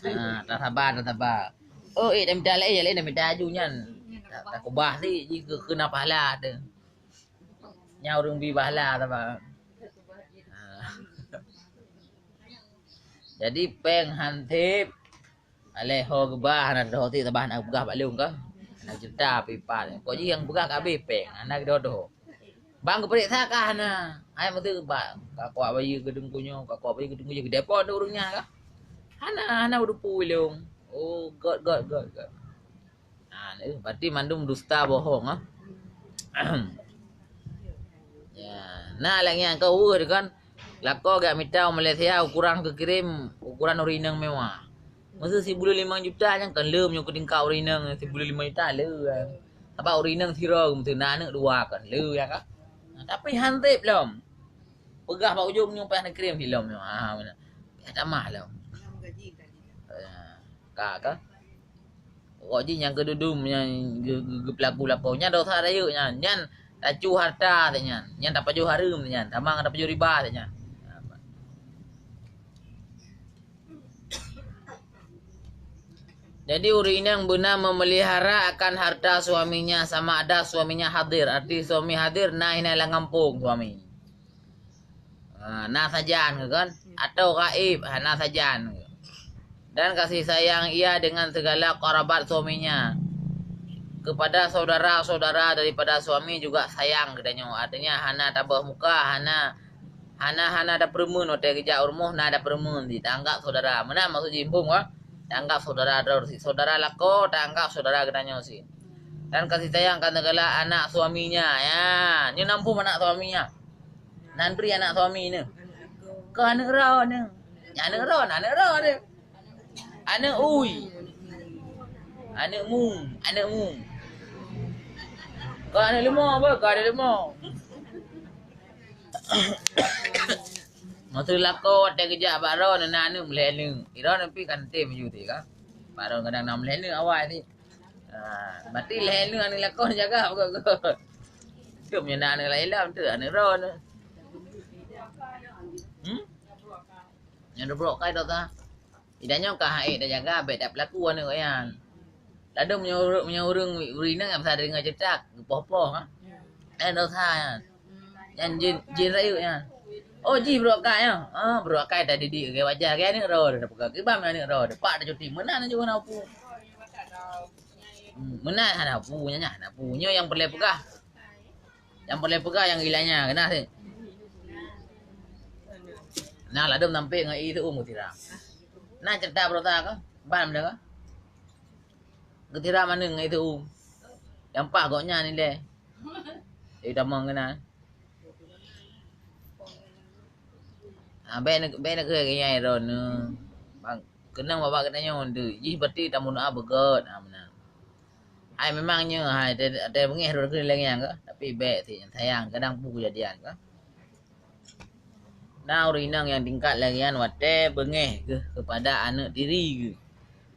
Ha, tak sabar, tak sabar. Oh, eh, dah minta lain, lain dah minta aju nyan. Tak, tak kubah ti, ji keu kena pahala tu. Nyang ureuëng bi pahala sama. Ha. Jadi péng hanté alé ho geuba hana ho ti tabah na peugah bak lôn ka. Hana cerita pipa. Kok jih nyang peugah ka habéh péng, hana geudodo. Bang geupeuriksa ka hana. Hai meuteubak, ka kuat bayeue keu teungku nyoe, ka kuat bayeue keu teungku nyoe, geudepo ureuëng nyan ka. Hana, hana udupu lôn. Oh, got, got, got, got. Ha, eh, berarti mandum dusta bohong, ah. Ya, na lagée nyang ka weueh kan. Lakoe gak mita u Malaysia ukuran keu kirém, ukuran ureuëng inong mewah. Masa sibuleuen limong juta nyang kan leuem nyoe keu tingkat ureuëng inong sibuleuen limong juta leuem. Sabab ureuëng inong sidroe meuteuna aneuëk dua kan leuem ya kan. Nah, tapi han sép lom. Peugah bak ujong nyoe payah neukirém silom nyoe. Ha, beuna. Payah tamah lom. Ya, ka, ka. Pokok jih nyang keududum nyang ge-, ge-, geupeulaku lakoe nyan dosa rayeuk nyan. Nyan tacu harta teuh nyan. Nyan tapajoh hareuem teuh nyan. Tamang tapajoh riba teuh nyan. Jadi ureuëng inong beuna memelihara akan harta suaminya sama ada suaminya hadir. Arti suami hadir na hina lam gampông suami. Ha, na sajan ke kan? Atau gaib, ha, na sajan ke. Dan kasih sayang ia dengan segala kerabat suaminya. Kepada saudara-saudara daripada suami juga sayang geutanyoe. Artinya hana tabeuh muka, hana, hana, hana tapeureumeun watée geujak u rumoh na tapeureumeun di taanggap saudara. Meunan maksud jimbong wah. Taanggap saudara droe si saudara lakoe, taanggap saudara geutanyoe si. Dan kasih sayang akan segala anak suaminya. Ya, nyoe nampung anak suaminya. Nan bri anak suami ni. Keu aneuëk droe ni. Aneuëk droe, aneuëk droe ni. Aneuëk ui. Aneuëk mu, aneuëk mu. Keu aneuëk leumo apa? Keu aneuëk leumo. Masa lakoe watée geujak bak droe na aneuëk meulhée aneuëk. Droe pih kan tem ju ti kan. Bak droe kadang na meulhée aneuëk awai ti. Ha, berarti lhée aneuëk aneuëk lakoe jaga beugöt-göt. Tum nyang na aneuëk laén lam tu aneuëk droe tu. Hmm? Nyang dubrok kai dosa. Idak nyoe ka hai tajaga bék tapeulaku aneuëk nyan. Ladom meunyoe ureuëng, meunyoe ureuëng, ureuëng inong nyang pasal deungoe ceutak geupoh-poh ha. Eh dosa nyan. Nyan jin, jin rayeuk nyan. Oh jih brok kai nyoe. Ah brok kai tadidik lagèe wajar lagèe aneuk droe teupeugah kiban aneuk droe. Pak tacuti meunan ju hana pu. Hmm, meunan hana pu nyan hana pu. Nyoe nyang peureulèe peugah. Nyang peureulèe peugah nyang ilanya keunan sih. Nah ladom sampé ngon i teuh um siram. Nah cerita brok kai ka. Ban benda ka? Geutira maneung ngon itu. Nyang paih gobnyan ilèe. Jadi tamong keunan. Ha, bèk na-, bèk nakeuh lagèe nyan droeneuh. Bang, keunong babah geutanyoe deuh. Jih berarti tameudoa beugöt. Ha, meunan. Hai memang nyoe, hai, watèe, watèe beungèh droeneuh lagèe nyan keuh. Tapi bèk sih, sayang, kadang peue keujadian keuh. Na ureueng inong nyang tingkat lagèe nyan watèe beungèh geuh keupada aneuk tiri geuh.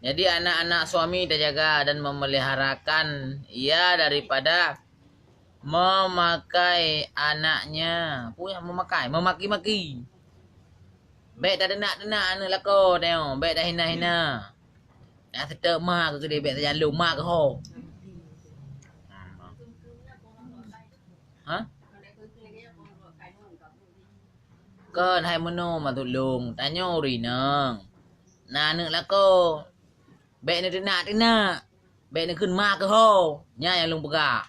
Jadi anak-anak suami tajaga dan memeliharakan ia daripada memakai anaknya. Peue nyang memakai? Memaki-maki. Bèk tateunak-teunak aneuk lakoe tanyoe, bèk tahina-hina. Taseutôt ma keuh keudéh, bèk tajalông ma keuh ho. Ha? Kon hai meunoe maksud lôn, tanyoe ureueng inong. Na aneuk lakoe. Bèk neuteunak-teunak. Bèk neukheun ma keuh ho. Nyan nyang lôn peugah.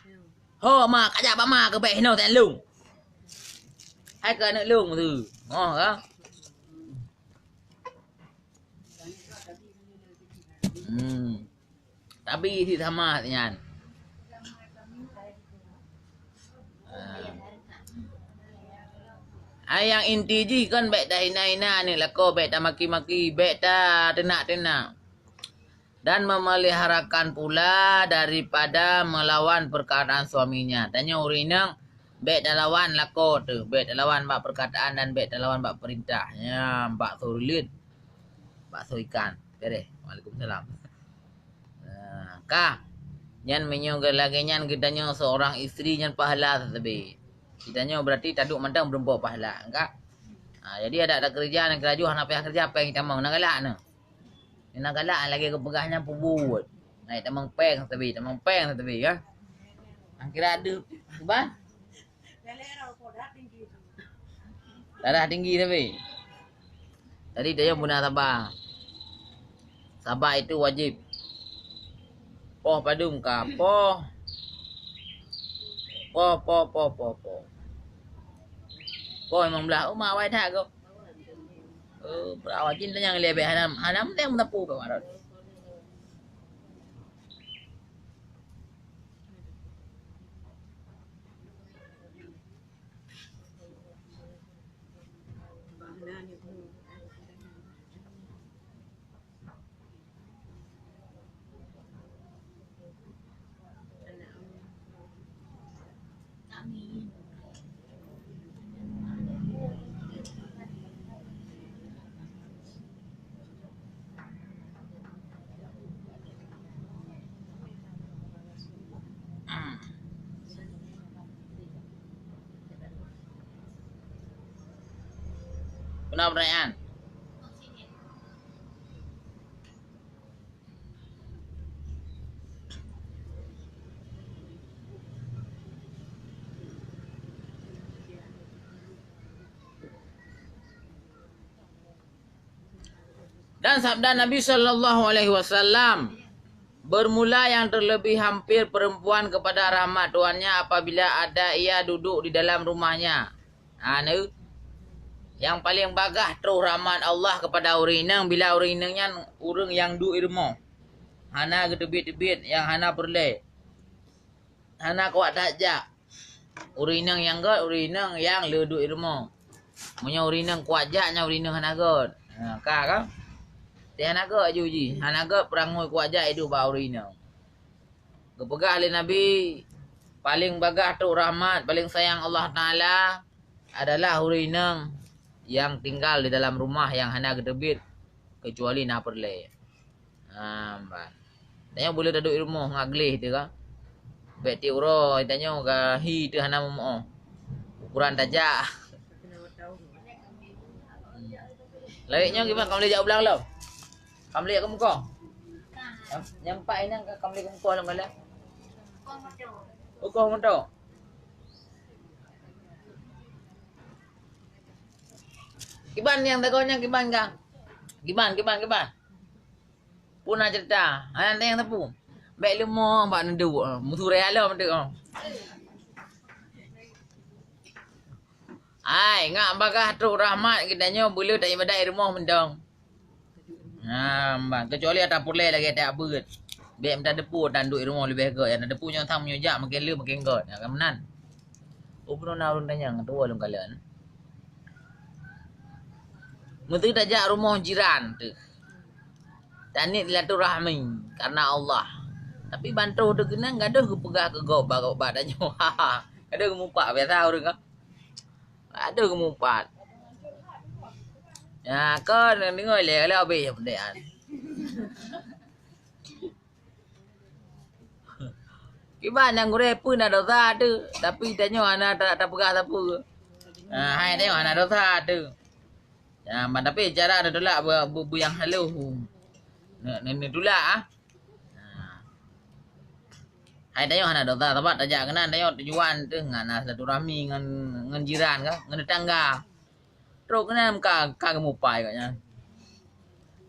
Ho ma, kajak bak ma keuh bèk hinoe teuh lôn. Hai keu aneuk lôn tu. Moh ka? Hmm. Tabi sit sama nyan. Ah. Ai nyang inti jih kon bèk tahina-hina aneuk lakoe, bèk tamaki-maki, bèk tateunak-teunak. Dan memeliharakan pula daripada melawan perkataan suaminya. Tanyoe ureueng inong bèk talawan lakoe teuh, bèk talawan bak perkataan dan bèk talawan bak peurintah. Nyan bak soe reuleuen, bak soe ikan. Beres. Waalaikumsalam. Nah, ka. Nyan meunyoe lagèe nyan geutanyoe seorang istri nyan pahala sabe. Geutanyoe berarti taduek mantong meurumpok pahala, ka? Ha, jadi adak takeureuja nyang keulaju hana payah keureuja, péng tamong, na galak na. Nyang na galak lagèe geupeugah nyan peubuet. Nah, tamong péng sabe, tamong péng sabe, ya. Nyang kira deuh, ban? Darah tinggi tapi. Jadi, tanyoe beuna saba. Saba itu wajib. Poh padum ka? Poh. Poh, poh, poh, poh, poh. Poh limong blaih. Oh, mak awai that kok. Oh, berawai jin tanyong lé bèk hana, hana meuteung meuteupeu bak marot. Peuna pertanyaan? Dan sabda Nabi sallallahu alaihi wasallam, "Bermula yang terlebih hampir perempuan kepada rahmat Tuhannya apabila ada ia duduk di dalam rumahnya." Ha, neu. Nyang paleng bagaih troh rahmat Allah kepada ureueng inong bila ureueng inong nyan ureueng nyang duek i rumoh. Hana geuteubiet-teubiet, nyang hana peureulèe. Hana kuat that jak. Ureueng inong nyang göt, ureueng inong nyang le duek i rumoh. Meunyoe ureueng inong kuat jak, nyan ureueng inong hana göt. Ha, ka, ka? Tapi hana göt aju jih. Hana göt peurangui kuat jak iduek bak ureueng inong. Geupeugah lé Nabi, paleng bagaih troh rahmat, paleng sayang Allah Taala adalah ureueng inong nyang tinggal di dalam rumah nyang hana geuteubiet, keucuali na peureulèe. Ha, ban. Tanyoe beu le taduek i rumoh ngon gleh teuh ka. Bèk tiep uroe tanyoe ka hi teuh hana meumoh. Ukuran tajak. Laén nyoe kiban ka mulai jak u blang lom. Ka mulai jak keumukoh. Nyang, nyang pat inong ka, ka mulai keumukoh lom galak. Ukoh moto. Kiban nyang dagoe nyan kiban ka. Kiban, kiban, kiban. Peue na ceurita? Hana teueng sapeue. Bèk leumo bak neuduek, meusurèe lom teuk. Hai, ngat bagaih troh rahmat geutanyoe beu le taibadat i rumoh mantong. Ha, ban. Kecuali ata pulai lagèe ata beuet. Bèk mita deupeu ata duek rumoh leubeh gèt. Ata deupeu nyoe tham nyoe jak makin le makin gèt. Ya, kan meunan. Oh, peunoh na ureueng tanyong, tuwoe lôn kalon. Meuseuti tajak rumoh jiran teuh. Taniet silaturahmi karena Allah. Tapi ban troh teuh keunan gadoh geupeugah keu gob bak, bak tanyoe. Gadoh geumupat biasa ureueng ka. Gadoh geumupat. Ya, kon deungoe lé, lé habéh nyang peudeh nyan. Kiban nyang gurèe peue na dosa teuh, tapi tanyoe hana ta-, tapeugah sapeue. Ha, hai tanyoe hana dosa teuh. Ya, ma-, tapi cara neutulak beu-, beu-, beu nyang halôh. Ne-, ne-, neutulak, ah. Ha. Hai tanyoe hana dosa, sabab tajak keunan tanyoe tujuan teuh ngon na silaturahmi ngon, ngon jiran ka, ngon tetangga. Trok keunan ka, ka geumupai gobnyan.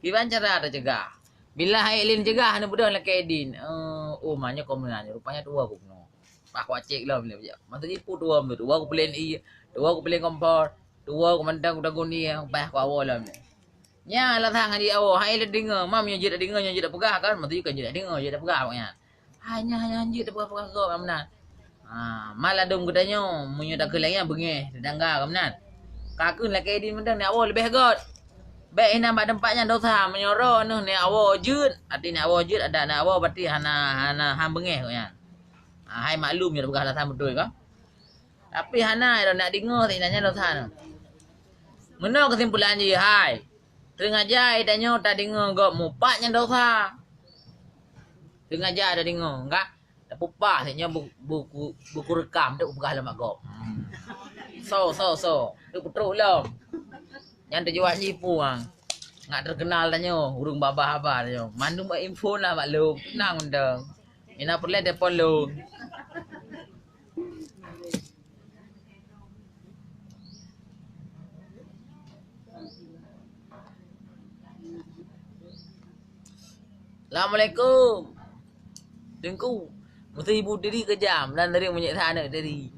Kiban cara teucegah. Bila hai lé neucegah, neubeudôh lakèe idin. Eh, oh, ma nyoe kon meunan, rupanya tuwoe ku bunoe. Bah kucék lom lé. Maksud jih peue tuwoe meunan? Tuwoe ku peulén ie, tuwoe ku peulén kompor, tuwoe ku mantong ku dagun ie, bah ku awoe lom lé. Nyan alasan ngon jeuet awoe, hai lé deungoe, ma meunyoe jeuet deungoe, nyoe jeuet peugah kan, maksud jih kon jeuet deungoe, jeuet peugah awaknyan. Hai nyan, hai nyan jeuet tapeugah-peugah gob meunan. Ha, ma ladôm geutanyoe, meunyoe takheun lagèe nyan beungèh, teudangga ka meunan. Ka kheun lakèe idin mantong, nyan awoe leubeh gèt. Bèk inan bak teumpat nyan dosa, meunyoe droeneuh nyan awoe jeuet, arti nyan awoe jeuet, adak nyan awoe berarti hana, hana, han beungèh gobnyan. Ha, hai maklum nyoe tapeugah alasan beutôi ka. Tapi hana, droeneuh nyan deungoe, inan nyan dosa nyoe. Meunoe keusimpulan jih, hai. Teungaja tanyoe tadeungoe gob mupat nyan dosa. Teungaja tadeungoe, enggak? Tapupah nyoe bu-, buku, buku rekam tu peugah lom bak gob. Hmm. So, so, so. Tu peutrok lom. Nyan tujuan jih puang. Ngat terkenal tanyoe, ureueng babah haba tanyoe. Mandum bak info lah bak lôn. Tenang mantong. Ina peureulèe telepon lôn. Assalamualaikum. Teungku, meuseu ibu tiri keujam dan sering menyiksa aneuk tiri.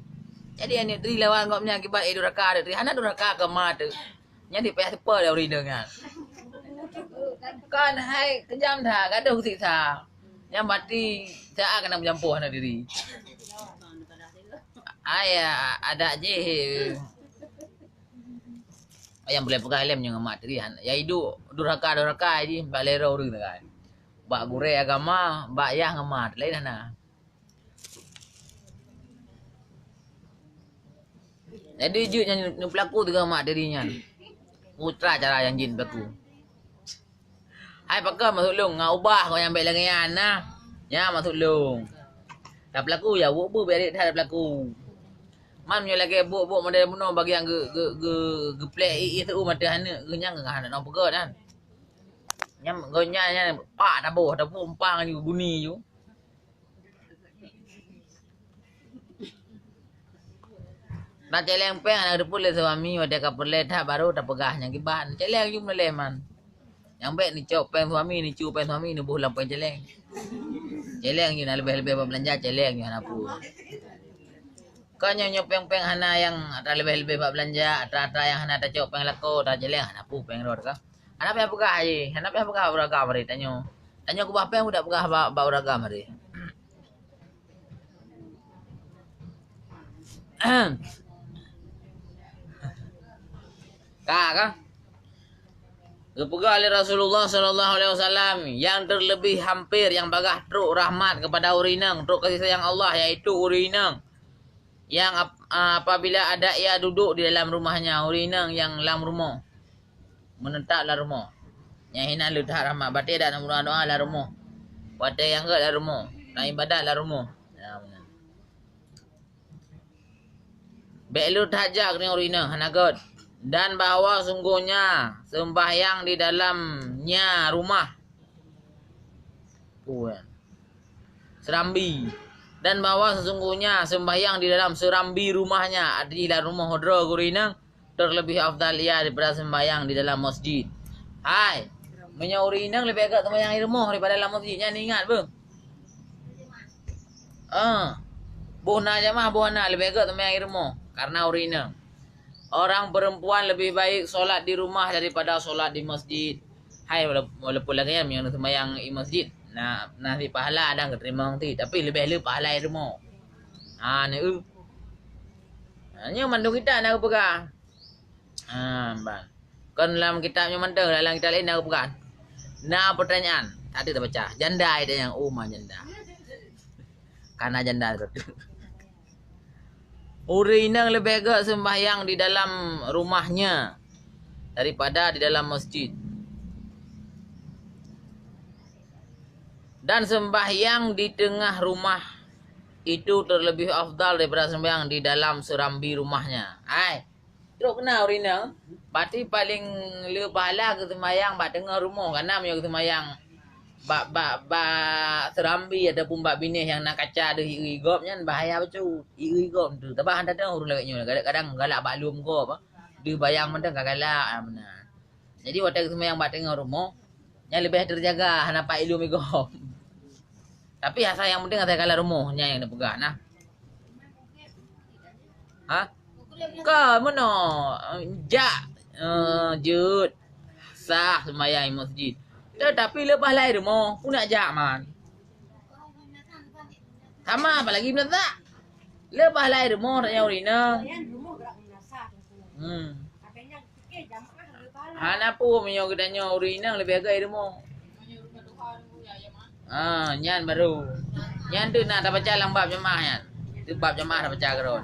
Jadi aneuk tiri lawan gobnyan akibat eh durhaka aneuk tiri. Hana durhaka keu ma teuh. Nyan dipayah teupeu lé ureueng inong nyan. Kon hai keujam that, gadoh siksa. Nyan berarti siat keuneuk meujampoh aneuk tiri. Ai, adak jih. Nyang boleh peugah lom nyoe ngon mak tiri, han. Ya iduek durhaka-durhaka jih bak lhèe droe ureueng teuh kan. Bak gurèe agama, bak yah ngon ma, laén hana. Jadi jeuet nyan neupeulaku sigoe mak tiri nyan. Peue cara nyang jeuet neupeulaku. Hai pakon maksud lôn, ngon ubah keu nyang bèk lagèe nyan na. Nyan maksud lôn. Tapeulaku ya, buet-buet bèk that tapeulaku. Man meunyoe lagèe buet-buet model bunoe bagi nyang geu-, geu-, geu-, geuplek ié-ié seu mata aneuk, geuh nyan geuh hana peugah nyan. Nyan geuh nyan, nyan pak taboh, taboh umpang ju guni ju. Na cèlèng pèng hana geuteupeue lé suami, watèe ka peureulèe that barô tapeugah nyang kiban. Cèlèng ju meulèe man. Nyang bèk neucok pèng suami, neucu pèng suami, neuboh lam pèng cèlèng. Cèlèng ju na leubeh-leubeh bak beulanja, cèlèng ju hana peue. Kon nyoe, nyoe pèng-pèng hana nyang ata leubeh-leubeh bak beulanja, ata-ata nyang hana tacok pèng lakoe, ata cèlèng hana peue pèng rot ka. Hana payah peugah jih, hana payah peugah bak ureueng agam hari tanyoe. Tanyoe keubah pèng udah peugah bak, bak ureueng agam hari. Ka, ka? Geupeugah lé Rasulullah sallallahu alaihi wasallam, yang terlebih hampir, yang bagah trok rahmat kepada ureueng inong, trok kasih sayang Allah, yaitu ureueng inong yang ap-, apabila ada ia duduk di dalam rumahnya, ureueng inong nyang lam rumoh, meunetap lam rumoh. Nyang hinan le that rahmat, batée dak na meudoá-doá lam rumoh. Watée nyang gét lam rumoh, na ibadat lam rumoh. Ya, meunan. Bék le that jak keunoe ureueng inong, hana gét. Dan bahwa sungguhnya sembahyang di dalamnya rumah. Puan. Serambi. Dan bahwa sesungguhnya sembahyang di dalam serambi rumahnya, arti lam rumoh droe ureueng inong, terlebih afdal ia daripada sembahyang di dalam masjid. Hai, meunyoe ureueng inong leubeh gét sembahyang di rumoh daripada lam masjid, nyan ingat beuh. Ah, boh na jamaah, boh na leubeh gét sembahyang di rumoh karena ureueng inong. Orang perempuan lebih baik solat di rumah daripada solat di masjid. Hai, wala-, walaupun lagèe nyan, meunyoe seumayang i masjid, na, na cit pahala dan geuteurimong cit, tapi leubeh le pahala i rumoh. Ha, neu. Ha, nyoe mandum kitab na geupeugah. Ha, ban. Kon lam kitab nyoe mantong, lam kitab laén na geupeugah. Na peutanyaan, tadi tabaca. Janda, ai tanyong, oh, ma janda. Kana janda tu. Ureueng inong leubeh gèt sembahyang di dalam rumahnya daripada di dalam masjid. Dan sembahyang di tengah rumah itu terlebih afdal daripada sembahyang di dalam serambi rumahnya. Hai, trok keunan ureueng inong, berarti paleng le pahala geuseumayang bak teungoh rumoh, karena meunyoe geuseumayang bak, bak, bak serambi ataupun bak binéh nyang na kaca deuh ié gob nyan bahaya bacut. Ié gob tu. Tabah hana teuh ureueng lagèe nyoe. Kadang-kadang galak bak lom gob, ah. Deuh bayang mantong ka galak, ah, meunan. Jadi watèe geuseumayang bak teungoh rumoh, nyan leubeh teujaga, hana pat ilom ié gob. Tapi asai nyang penting asai ka lam rumoh, nyan nyang neupeugah nah. Ha? Ka meunoe, jak, eh, jeuet, sah seumayang i masjid. Tetapi leubeh lai rumoh, peue nak jak man. Sama, apalagi meunasah. Leubeh lai rumoh, tanyong ureueng inong. Hmm. Hana peue meunyoe geutanyoe ureueng inong leubeh gèt i rumoh. Ah, nyan baru. Nyan tu na tabaca lam bab jamaah nyan. Tu bab jamaah tabaca keudroe.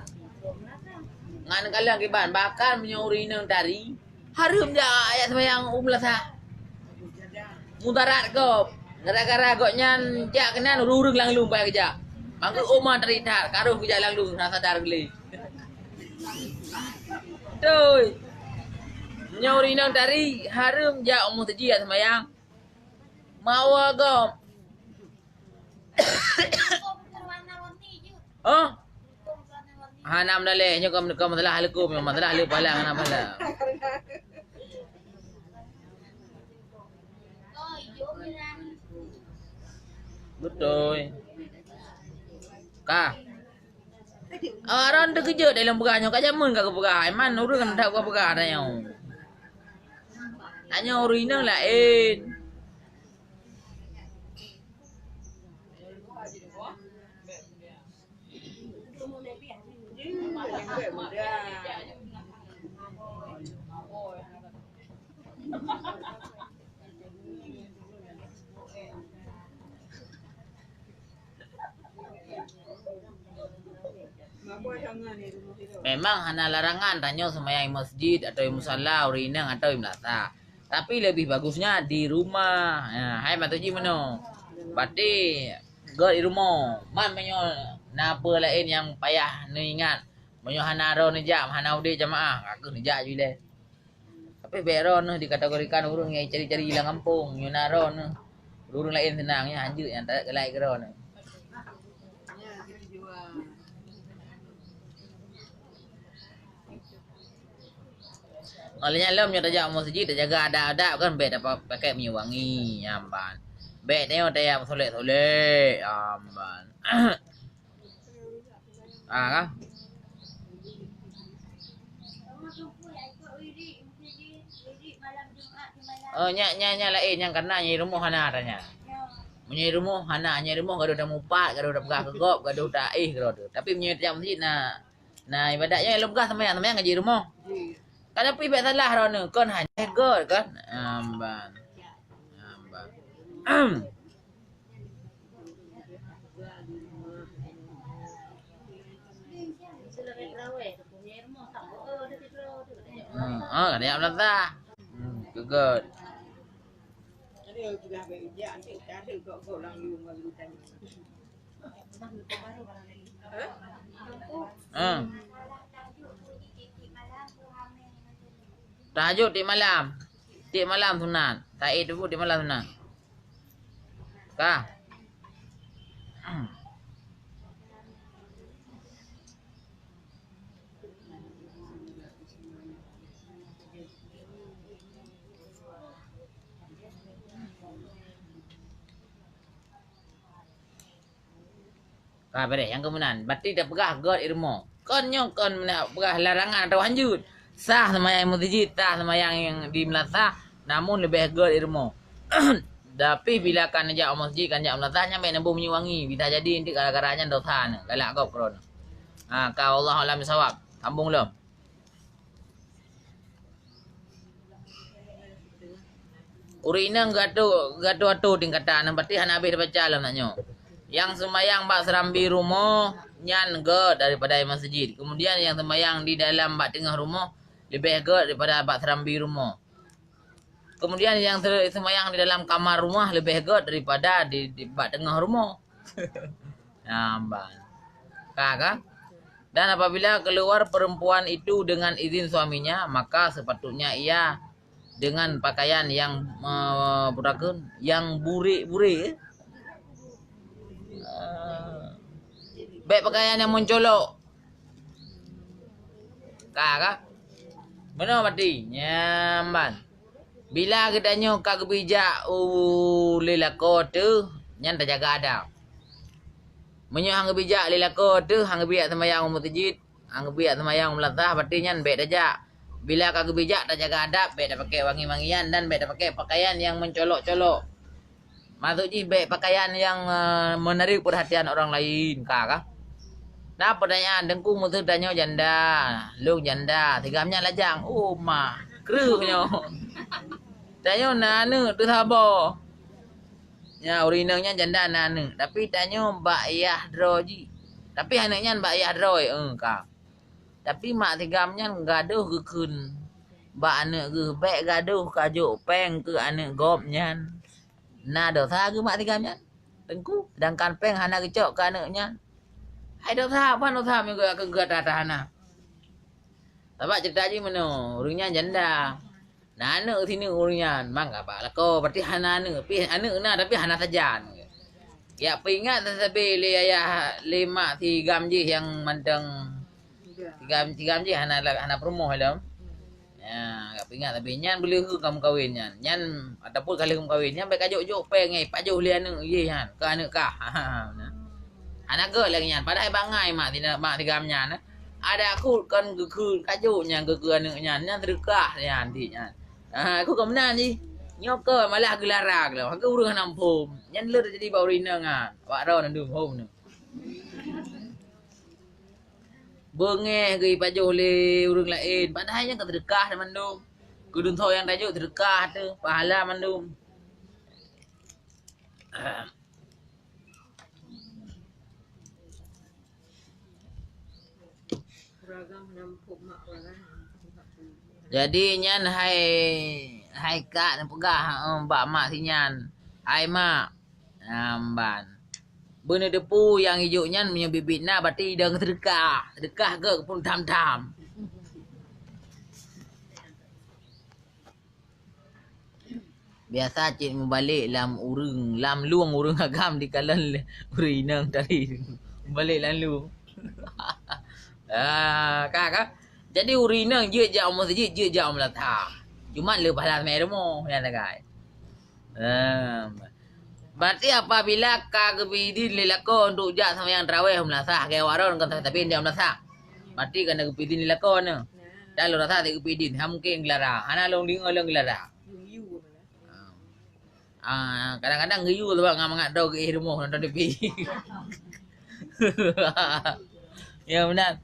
Ngan kalon kiban, bahkan meunyoe ureueng inong tari, hareuem jak jak seumayang u meulasah. Mudarat gob. Gara-gara gobnyan jak keunan ureueng-ureueng lam lôn payah geujak. Mangkeuh oma tari that, ka rôh geujak lam lôn, hana sadar geuh lé. Beutôi. Meunyoe ureueng inong tari, hareuem jak u meuseujid jak seumayang. Mawa gob. Oh? Hana meudaleh, nyoe kon, kon masalah leukom, nyoe masalah leupalang hana pahala. Beutôi. Ka. Awak droen teukeujot lé lôn peugah nyoe, ka jameun ka geupeugah. Iman ureueng kan that geupeugah tanyoe. Tanyoe ureueng inong laén. Memang hana larangan tanyoe seumayang i masjid atau i musala, ureueng inong atau i meulasah. Tapi leubeh bagusnya di rumah. Ha, hai maksud jih meunoe. Berarti gèt i rumoh. Man meunyoe na peue laén nyang payah neuingat. Meunyoe hana droe neujak, hana udeb jamaah, ka kheueh neujak ju ilèe. Tapi bèk droeneuh dikategorikan ureueng nyang cari-cari lam gampông, nyoe na droeneuh. Ureueng laén seunang, nyan hanjeuet nyang tagalak keu droeneuh. Óh lheueh nyan lom nyoe tajak u meuseujid, tajaga adab-adab kan, bèk tapakèk minyeuk wangi, nyan ban. Bèk tanyoe tajak meusolek-solek, nyan ban. Ah, ka? Oh, nyan, nyan, nyan laén, nyan karena nyan i rumoh hana tanyoe. Meunyoe i rumoh hana, nyan i rumoh gadôh tamupat, gadôh tapeugah keu gob, gadôh taéh keudroe teuh. Tapi meunyoe tajak meuseujid na, na ibadat nyan lôn peugah seumayang, seumayang ka jeuet i rumoh. Ka tapi bèk salah droeneuh, kon hana gèt kan? Nyan ban. Nyan ban. Hmm, ah, ada yang belantah. Hmm, geugèt. Hmm. Tahajud tiep malam. Tiep malam sunat. Taéh teupeu tiep malam sunat. Ka. Ka beureh, nyang keu meunan. Berarti tapeugah gèt i rumoh. Kon nyoe kon meunan peugah larangan atawa hanjeuet. Sah seumayang i meuseujid, sah seumayang nyang di meulasah, Namun leubeh gét di rumoh. Tapi bila ka neujak u masjid, ka neujak u meulasah, nyan bèk neuboh minyeuk wangi. Bisa jadi nanti gara-gara nyan dosa nyan, galak gob keudroe. Ha, ka wallahu a'lam bissawab. Sambung lom. Ureueng inong geuatoe, geuatoe-atoe tingkatan, berarti hana habéh teubaca lom nyoe. Nyang seumayang bak seurambi rumoh nyan gét daripada masjid. Kemudian nyang seumayang di dalam bak teungoh rumoh leubeh gét daripada bak seurambi rumoh. Kemudian nyang se-, seumayang di dalam kamar rumoh leubeh gét daripada di, di bak teungoh rumoh. Nyan ban. Ka, ka? Dan apabila keluar perempuan itu dengan izin suaminya, maka sepatutnya ia dengan pakaian yang, eh, peutakheun, yang burék-burék, eh? Eh, bèk pakaian nyang meucolok. Ka, ka? Meunoe berarti, nyan ban. Bila geutanyoe ka geubijak u lé lakoe teuh, nyan tajaga adab. Meunyoe han geubijak lé lakoe teuh, han geubijak seumayang u meuseujid, han geubijak seumayang u meulasah, berarti nyan bèk tajak. Bila ka geubijak, tajaga adab, bèk tapakèk wangi-wangian dan bèk tapakèk pakaian nyang meucolok-colok. Maksud jih bèk pakaian nyang, eh, menarik perhatian orang lain, ka, ka? Na pertanyaan, Teungku, meuseu tanyoe janda, lôn janda, sigam nyan lajang. Oh, ma, kreueh nyoe. Tanyoe na aneuk teuh saboh. Nya, ureueng inong nyan janda na aneuk, tapi tanyoe bak yah droe jih. Tapi aneuk nyan bak yah droe, eh, ka. Tapi mak sigam nyan gadoh geukheun bak aneuk geuh, bèk gadoh kajok péng keu aneuk gob nyan. Na dosa geuh mak sigam nyan, Teungku, sedangkan péng hana geucok keu aneuk nyan. Hai dosa, ban dosa meunyoe geu-, geu-, gata hana. Sabab cerita jih meunoe, ureueng nyan janda. Na aneuk sineuk ureueng nyan, mang ka bak lakoe, berarti hana aneuk. Pih aneuk na, tapi hana sajan. Jak peuingat sabe lé ayah, lé mak sigam jih nyang mantong sigam, sigam jih hana la-, hana peurumoh lom. Ya, jak peuingat sabe nyan beuleuh ka meukawen nyan. Nyan ataupun ka lheueh meukawen nyan bèk kajok-jok péng, eh, pajoh lé aneuk jih nyan, keu aneuk kah. Hana gét lagèe nyan, padahai bangai mak sina-, mak sigam nyan. Ada aku kon geukheun kajok nyan keu, keu aneuk nyan, nyan seudeukah nyan, dik nyan. Ha, aku kon meunan jih. Nyoe kon malah geulara lom, aku ureueng hana muphom. Nyan le teujadi bak ureueng inong nyan, bak droe nyan dum hom nyoe. Beungèh geuipajoh lé ureueng laén, padahai nyan ka seudeukah teuh mandum. Keu dum soe nyang tajok seudeukah teuh, pahala mandum. Jadi nyan hai, hai kak neupeugah, eh, bak mak sinyan, "Hai mak, nyan ban, beuneuteupeu nyang ijok nyan meunyoe biet-biet na, berarti idong seudeukah, seudeukah gét keupeue tham-tham." Biasa cit mubalek lam ureueng, lam lueng ureueng agam dikalon lé ureueng inong tadi. Mubalek lam lueng. Ah, ka, ka? Jadi ureueng inong jeuet jak u meuseujid, jeuet jak u meulasah. Cuma le pahala seumai rumoh, nyan sagai. Ah. Berarti apabila ka geubri idin lé lakoe untuk jak seumayang tarawih u meulasah, gaya waron kan, tapi ndak u meulasah. Berarti kan geubri idin lé lakoe nyoe. Dan lôn rasa tak geubri idin, ha mungkin geulara. Hana lôn deungoe lôn geulara. Ah, kadang-kadang geuyue sabab ngon mangat droe geuéh rumoh nonton T V. Ya, benar.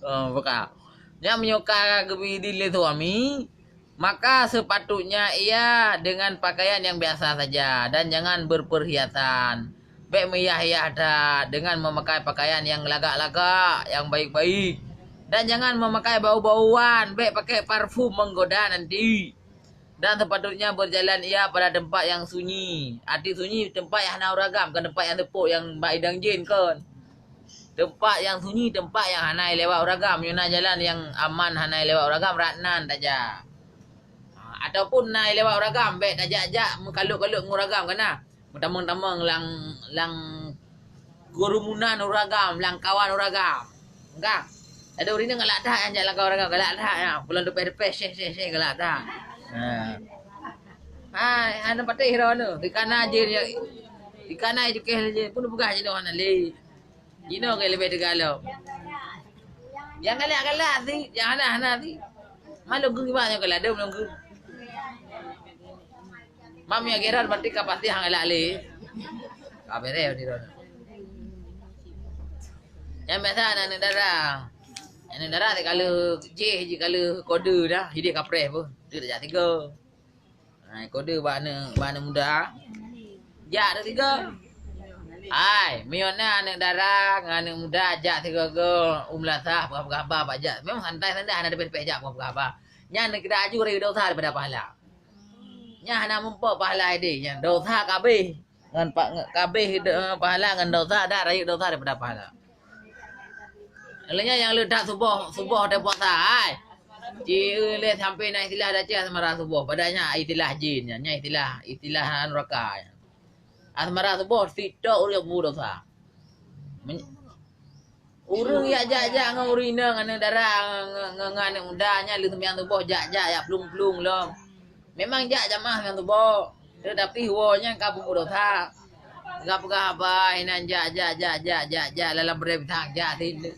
Oh, buka. Nyan meunyoe ka geubri idin lé suami, maka sepatutnya ia dengan pakaian yang biasa saja dan jangan berperhiasan. Bèk meuhias-hias that, dengan memakai pakaian yang lagak-lagak, yang baik-baik. Dan jangan memakai bau-bauan, bèk pakai parfum menggoda nanti. Dan sepatutnya berjalan ia pada tempat yang sunyi. Arti sunyi, tempat nyang hana ureueng agam, kon tempat nyang seupôt nyang bak idong jén kon. Tempat nyang sunyi, tempat nyang hana lewat ureueng agam. Meunyoe na jalan nyang aman hana lewat ureueng agam, rot nan tajak. Ha, ataupun na lewat ureueng agam, bèk tajak-jak meukalot-kalot ngon ureueng agam, ka na. Meutamong-tamong lam, lam keurumunan ureueng agam, lam kawan ureueng agam. Ka? Ada ureueng inong galak that nyang jak lam kawan ureueng agam, galak that nyan. Pulang dupèh-dupèh, syeh-syeh-syeh galak that. Ha. Hai, hana patéh droeneuh. Dikana jén, dikana jukeh jén, pun peugah jinoe hana lé. Jinoe ka leubeh teuga lom. Nyang galak-galak sit, nyang hana-hana sit. Malu geuh gimana kalau ada belum geuh. Mam ya geran berarti kapasiti hang elak lé. Ka beres di dalam. Nyang biasa aneuk dara. Aneuk dara si ka lheueh jih, jih ka lheueh kode dah, jadi kapreh pun. Dia tak jak tiga. Hai, kode bak aneuk, bak aneuk muda. Jak tu tiga. Hai, meunyoe na aneuk dara ngon aneuk muda jak tiga go u meulasah peugah-peugah haba bak jak. Memang santai-santai hana dipeh-peh jak peugah-peugah haba. Nyan keudak aju rayeuk dosa daripada pahala. Nyan hana mumpoe pahala ideh, nyan dosa kabeh. Ngon pa-, nge-, kabeh de-, pahala ngon dosa, dak rayeuk dosa daripada pahala. Lheueh nyan nyang le that suboh, suboh watèe puasa, hai. Ci lé sampoe na istilah dak cit asmara suboh, padahai nyan istilah jin nyan, nyan istilah, istilah nuraka nyan. Asmara suboh sitok ureueng peubuet dosa. Men-, Ureueng jak jak-jak ngon ureueng inong, aneuk dara, ngon, ngon, ngon aneuk muda nyan lheueh seumayang suboh jak jak jak plueng-plueng lom. Memang jak jamaah seumayang suboh, teutapi woe nyan ka peubuet dosa. Ka peugah haba inan jak jak jak jak jak jak lam beureueng pisang jak sini.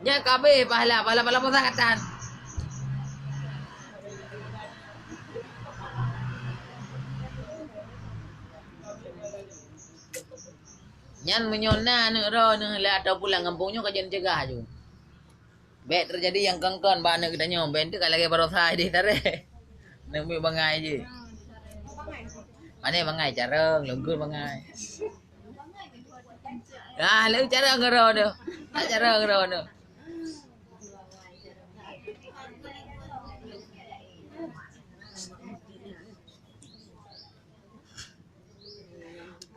Nyan ka abéh pahala, pahala, pahala puasa ka tan. Nyan meunyoe na aneuk droeneuh lé ataupun lam gampông nyoe ka jeuet neuceugah aju. Bèk teujadi nyang kon-kon bak aneuk geutanyoe, bèk enteuk ka lagèe baroesa ideh tarek. Neuk miet bangai jih. Pane bangai carông, lungkot bangai. Ah, lé carông keudroe tu. Tak carông keudroe tu.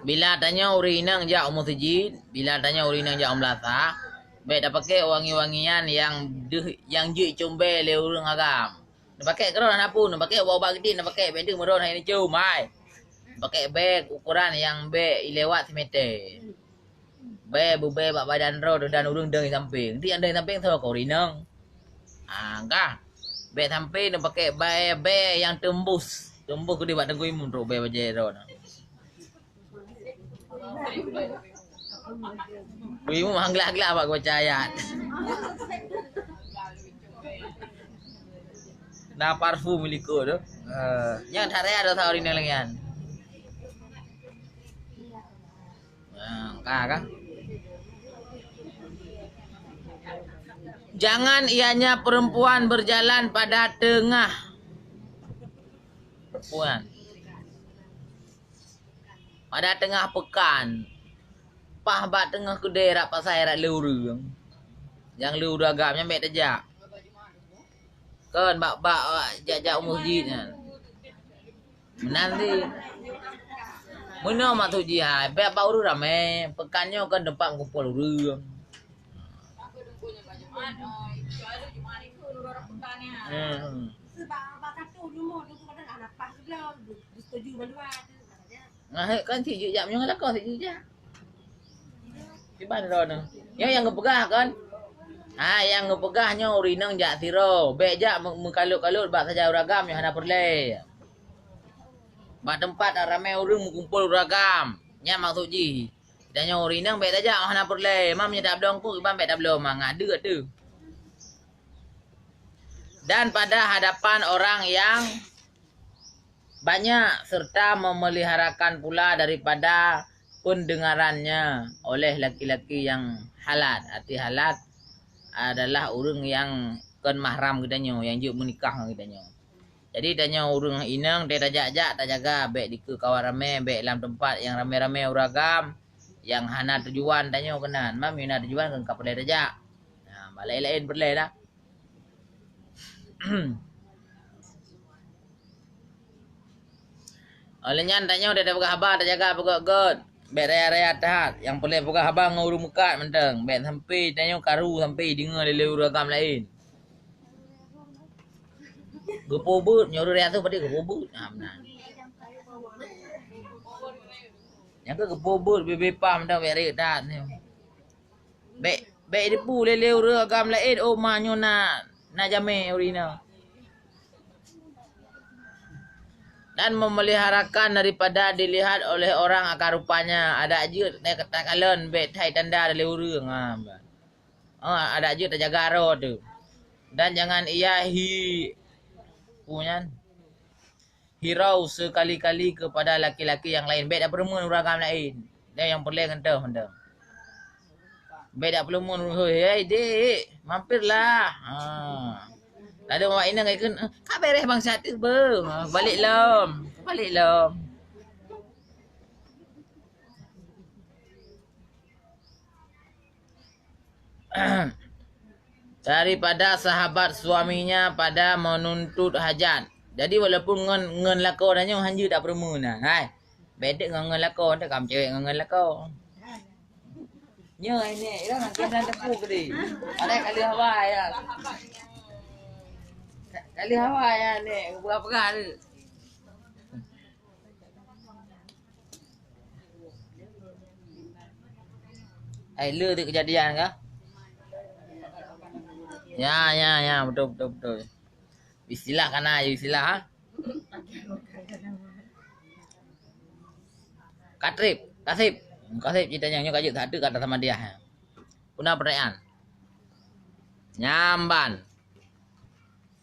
Bila tanyoe ureueng inong jak u meuseujid, bila tanyoe ureueng inong jak u meulasah, bèk tapakèk wangi-wangian nyang deuh, nyang jeuet icumbée lé ureueng agam. Neupakèk keudroe hana peue, neupakèk ubak-ubak geuti, neupakèk bèk deuh meudroe hana jicôm, hai. Neupakèk bèe ukuran nyang bèk ilewat simètè. Bèe beubèe bak badan droe dan ureueng dong di sampéng. Di nyang dong di sampéng soe? Ureueng inong. Ah, ka. Bèk sampoe neupakèk bèe, bèe nyang teumbus. Teumbus keudéh bak teungku imum trok bèe bajèe droe na. Teungku imum han glah-glah bak geubaca ayat. Na parfum likot tu. Eh, nyan that raya dosa ureueng inong lagèe nyan. Nah, ka, ka. Jangan ianya perempuan berjalan pada tengah. Perempuan. Pada tengah pekan. Paih bak teungoh keudè rab pasai rab lé ureueng. Nyang lé ureueng agam nyan bèk tajak. Kon bak, bak, bak jak-jak u meuseujid nyan. Meunan cit. Meunoe maksud jih hai, bèk bak ureueng ramè, peukan nyoe kon teumpat meukumpol ureueng. Hmm. Nah, kan cit jijak meunyoe lakoe cit jijak. Kiban droeneuh. Nyoe nyang geupeugah kan? Ha, nyang geupeugah nyoe ureueng inong jak sidroe. Bèk jak meu-, meukalot-kalot bak sajan ureueng agam nyang hana peureulèe. Bak teumpat ramè ureueng meukumpol ureueng agam. Nyan maksud jih. Tanyoe ureueng inong bèk tajak hana peureulèe. Mam nyoe tabloe eungkôt, kiban bèk tabloe mangat deuek teuh. Dan pada hadapan orang yang banyak serta memeliharakan pula daripada pendengarannya oleh laki-laki yang halat. Arti halat adalah ureueng nyang kon mahram geutanyoe, nyang jeuet meunikah ngon geutanyoe. Jadi, tanyoe ureueng inong teuh tajak-jak, tajaga, bèk dikeue kawan ramè, bèk lam teumpat nyang ramè-ramè ureueng agam, nyang hana tujuan tanyoe keunan. Mam nyang na tujuan kon ka peureulèe tajak. Nah, bak laén-laén peureulèe dah. Óh lheueh nyan tanyoe tapeugah haba tajaga beugöt-göt. Bèk raya-raya that. Nyang peureulèe peugah haba ngon ureueng meukat mantong. Bèk sampoe tanyoe karu sampoe deungö lé ureueng agam laén. Geupobeuet nyoe ureueng raya tu padum geupobeuet. Ha, meunan. Nyang keu geupobeuet bebe pah mantong bèk rayek that nyoe. Bèk, bèk dipu lé, lé ureueng agam laén, oh, ma nyoe na, na jamé ureueng inong. Dan memeliharakan daripada dilihat oleh orang akan rupanya, adak jeuet takalon bèk that tanda lé ureueng. Ha, bah. Oh, adak jeuet tajaga droe teuh. Dan jangan ia hi, pu nyan, hirau sekali-kali kepada laki-laki yang lain. Bèk tapeurumeun ureueng agam laén. Dan nyang peureulèe ngon teuh mantong. Bèk tapeurumeun, "Hei, hei, dek, mampirlah." Ha. Lalu awak inong ikheun, "Ka bèrèh bang sat teuh beuh." Ha, balik lom. Balik lom. Daripada sahabat suaminya pada menuntut hajat. Jadi walaupun ngon, ngon lakoe tanyoe hanjeuet tapeurumeun na, hai. Bèk teuk ngon, ngon lakoe, teuk kam cewek ngon, ngon lakoe. Nyoe ini, ira nak kena tepu ke di. Ada kali hawa ya. Kali hawa ya ni, buka-buka tu. Eh, le tu kejadian kah? Ya, ya, ya, betul, betul, betul. Istilah kana je istilah, ha? Katrip, kasip. Kasip ceritanya nyoe ka jeuet satu kata sama dia. Puna perayaan. Nyamban.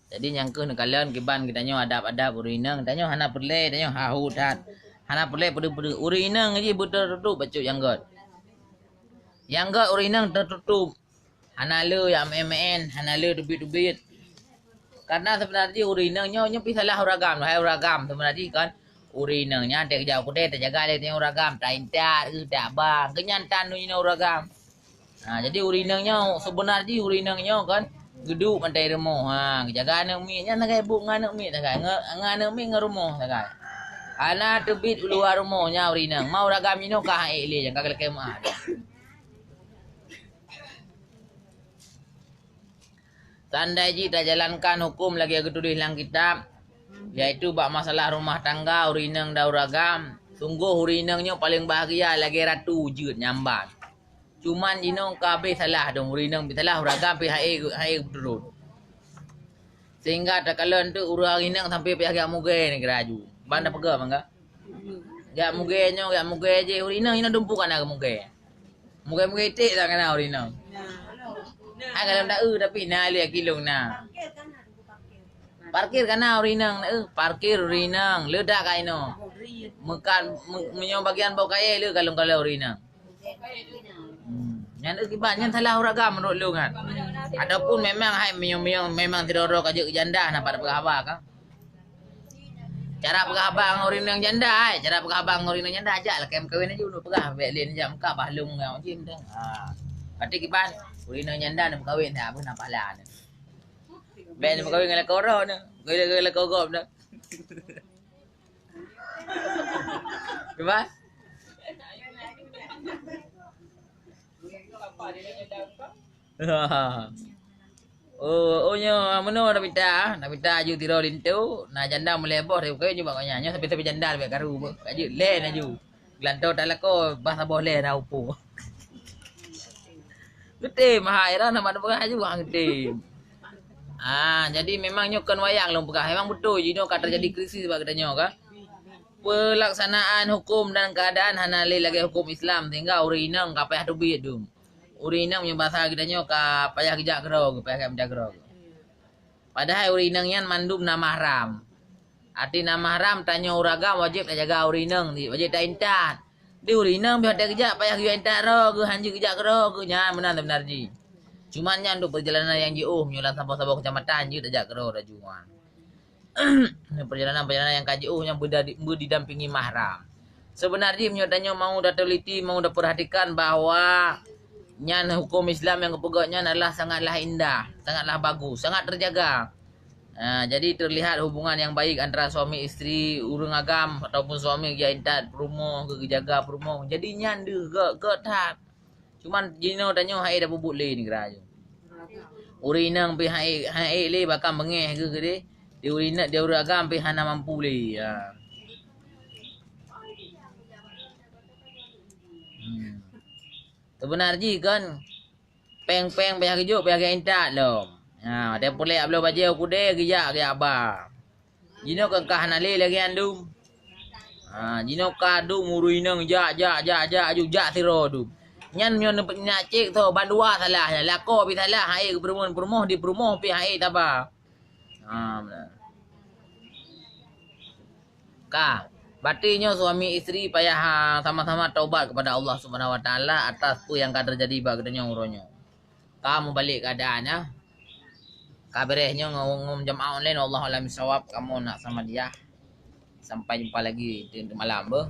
Jadi nyang keuh neukalon kiban geutanyoe adab-adab ureueng inong, tanyoe hana peureulèe, tanyoe hahu that. Hana peureulèe peudeuh-peudeuh. Ureueng inong jih beuteututup bacut nyang göt. Nyang göt ureueng inong teututup. Hana le jak meu'en-meu'en, hana le teubiet-teubiet. Karena seubeuna jih ureueng inong nyoe, nyoe pih salah ureueng agam, hai ureueng agam seubeuna jih kan. Ureueng inong nyan teuh jak u keudè teujaga lé ureueng agam, taintat, eh, tak bang. Keunyan tan ureueng agam. Ha, jadi ureueng inong nyoe, seubeuna jih ureueng inong nyoe kan, geuduek bantai rumoh. Ha, geujaga aneuk miet nyan sagai, buet ngon aneuk miet sagai, ngon, ngon aneuk miet ngon rumoh sagai. Hana teubiet u luwa rumoh nyan ureueng inong. Ma ureueng agam jinoe ka han ék lé, nyang ka geulakèe meu'ah. Seandai jih tajalankan huköm lagèe geutuléh lam kitab, yaitu bak masalah rumah tangga ureueng inong dan ureueng agam, sunggoh ureueng inong nyoe paleng bahgia lagèe ratu jeuet nyamban. Cuman jinoe ka abéh salah dong, ureueng inong pih salah, ureueng agam pih han ék, han ék beuturot. Sehingga takalon teuk ureueng inong sampai payah geujak mugè nanggroe laju. Ban tapeugah bangga. Geujak mugè nyoe, geujak mugè jih, ureueng inong jinoe dumpeue kana geumugè. Mugè-mugè iték lam kana ureueng inong. Hai galom taeu tapi na lé kilong na. Parkir kana ureueng inong, eh, parkir ureueng inong, le dak ka inoe. Meukat, me-, meunyoe bagian boh kayèe le kalon-kalon ureueng inong. Hmm. Nyan kiban nyan salah ureueng agam meunurot lôn kan. Ataupun memang hai meunyoe-meunyoe memang sidroe-droe ka jeuet keu janda na pat peugah haba ka. Cara peugah haba ngon ureueng inong janda, hai, cara peugah haba ngon ureueng inong janda, jak lakèe meukawen laju, neupeugah bèk lé neujak Mekah bah lôn ngon jih mantong. Ha. Berarti kiban ureueng inong janda neumeukawen, ha, beuh na pahala nyan. Bèk neumeukawen ngon lakoe droe nyan, ngon lakoe gob nyan. Kiban? Oh, oh nyoe meunoe na mita, na mita aju tiro linto, na janda mulai boh dari bukai nyoe bak nyan, nyoe sabe-sabe janda leubeh karu beuh. Aju lé na aju. Geulanto tak lakoe bah saboh lé na upo. Geutem hai dah nama peugah aju hang geutem. Ah, jadi memang nyoe kon wayang lôn peugah. Memang beutôi jinoe ka teujadi krisis bak geutanyoe ka. Peulaksanaan huköm dan keuadaan hana lé lagèe huköm Islam sehingga ureueng inong ka payah teubiet dum. Ureueng inong meunyoe basa geutanyoe ka payah geujak keudroe, payah geujak keudroe. Padahai ureueng inong nyan mandum na mahram. Arti na mahram tanyoe ureueng agam wajéb tajaga ureueng inong, wajéb taintat. Di ureueng inong pih watèe geujak payah geuyue intat droe geuh, han jeuet geujak keudroe geuh, nyan meunan seubeuna jih. Cuman nyan untuk peurjalanan nyang jiôh meunyoe lam saboh-saboh keucamatan jeuet tajak keudroe laju nyan. Peurjalanan-peurjalanan nyang ka jiôh nyang beuda-, beudidampingi mahram. Seubeuna jih meunyoe tanyoe mau tateliti, mau tapeurhatikan bahwa nyan huköm Islam nyang geupeugöt nyan adalah sangatlah indah, sangatlah bagus, sangat teujaga. Ah, jadi terlihat hubungan yang baik antara suami isteri, ureueng agam ataupun suami geujak intat peurumoh, geujaga peurumoh. Jadi nyan deuh göt, göt that. Cuman jinoe tanyoe han ék tapeubuet lé nanggroe nyoe. Ureueng inong pih han ék, han ék lé bahkan beungéh geuh keudéh. Di ureueng inong, di ureueng agam pih hana mampu lé. Ha. Hmm. Seubeuna jih kan, péng-péng payah geujok, payah geuintat lom. Ha, watèe puléh bloe bajèe u keudè geujak, geujak ba. Jinoe kan ka hana lé lagèe nyan dum. Ha, jinoe ka dum ureueng inong jak, jak, jak, jak, aju jak sidroe dum. Nyan nyoe neupeunyak cek tho, bandua salah nyan. Lakoe pih salah, hana ék peurumoh, peurumoh di peurumoh pih hana ék taba. Ha, beuna. Ka, berarti nyoe suami isteri payah, ha, sama-sama taubat kepada Allah Subhanahu Wa Taala atas peue nyang ka teujadi bak geutanyoe uroe nyoe. Ka meubalek keuadaan nyan. Ka beureh nyoe ngon, ngon jamaah online, wallahu a'lam bissawab, kamoe nak sama dia. Sampai jumpa lagi di, di malam beuh.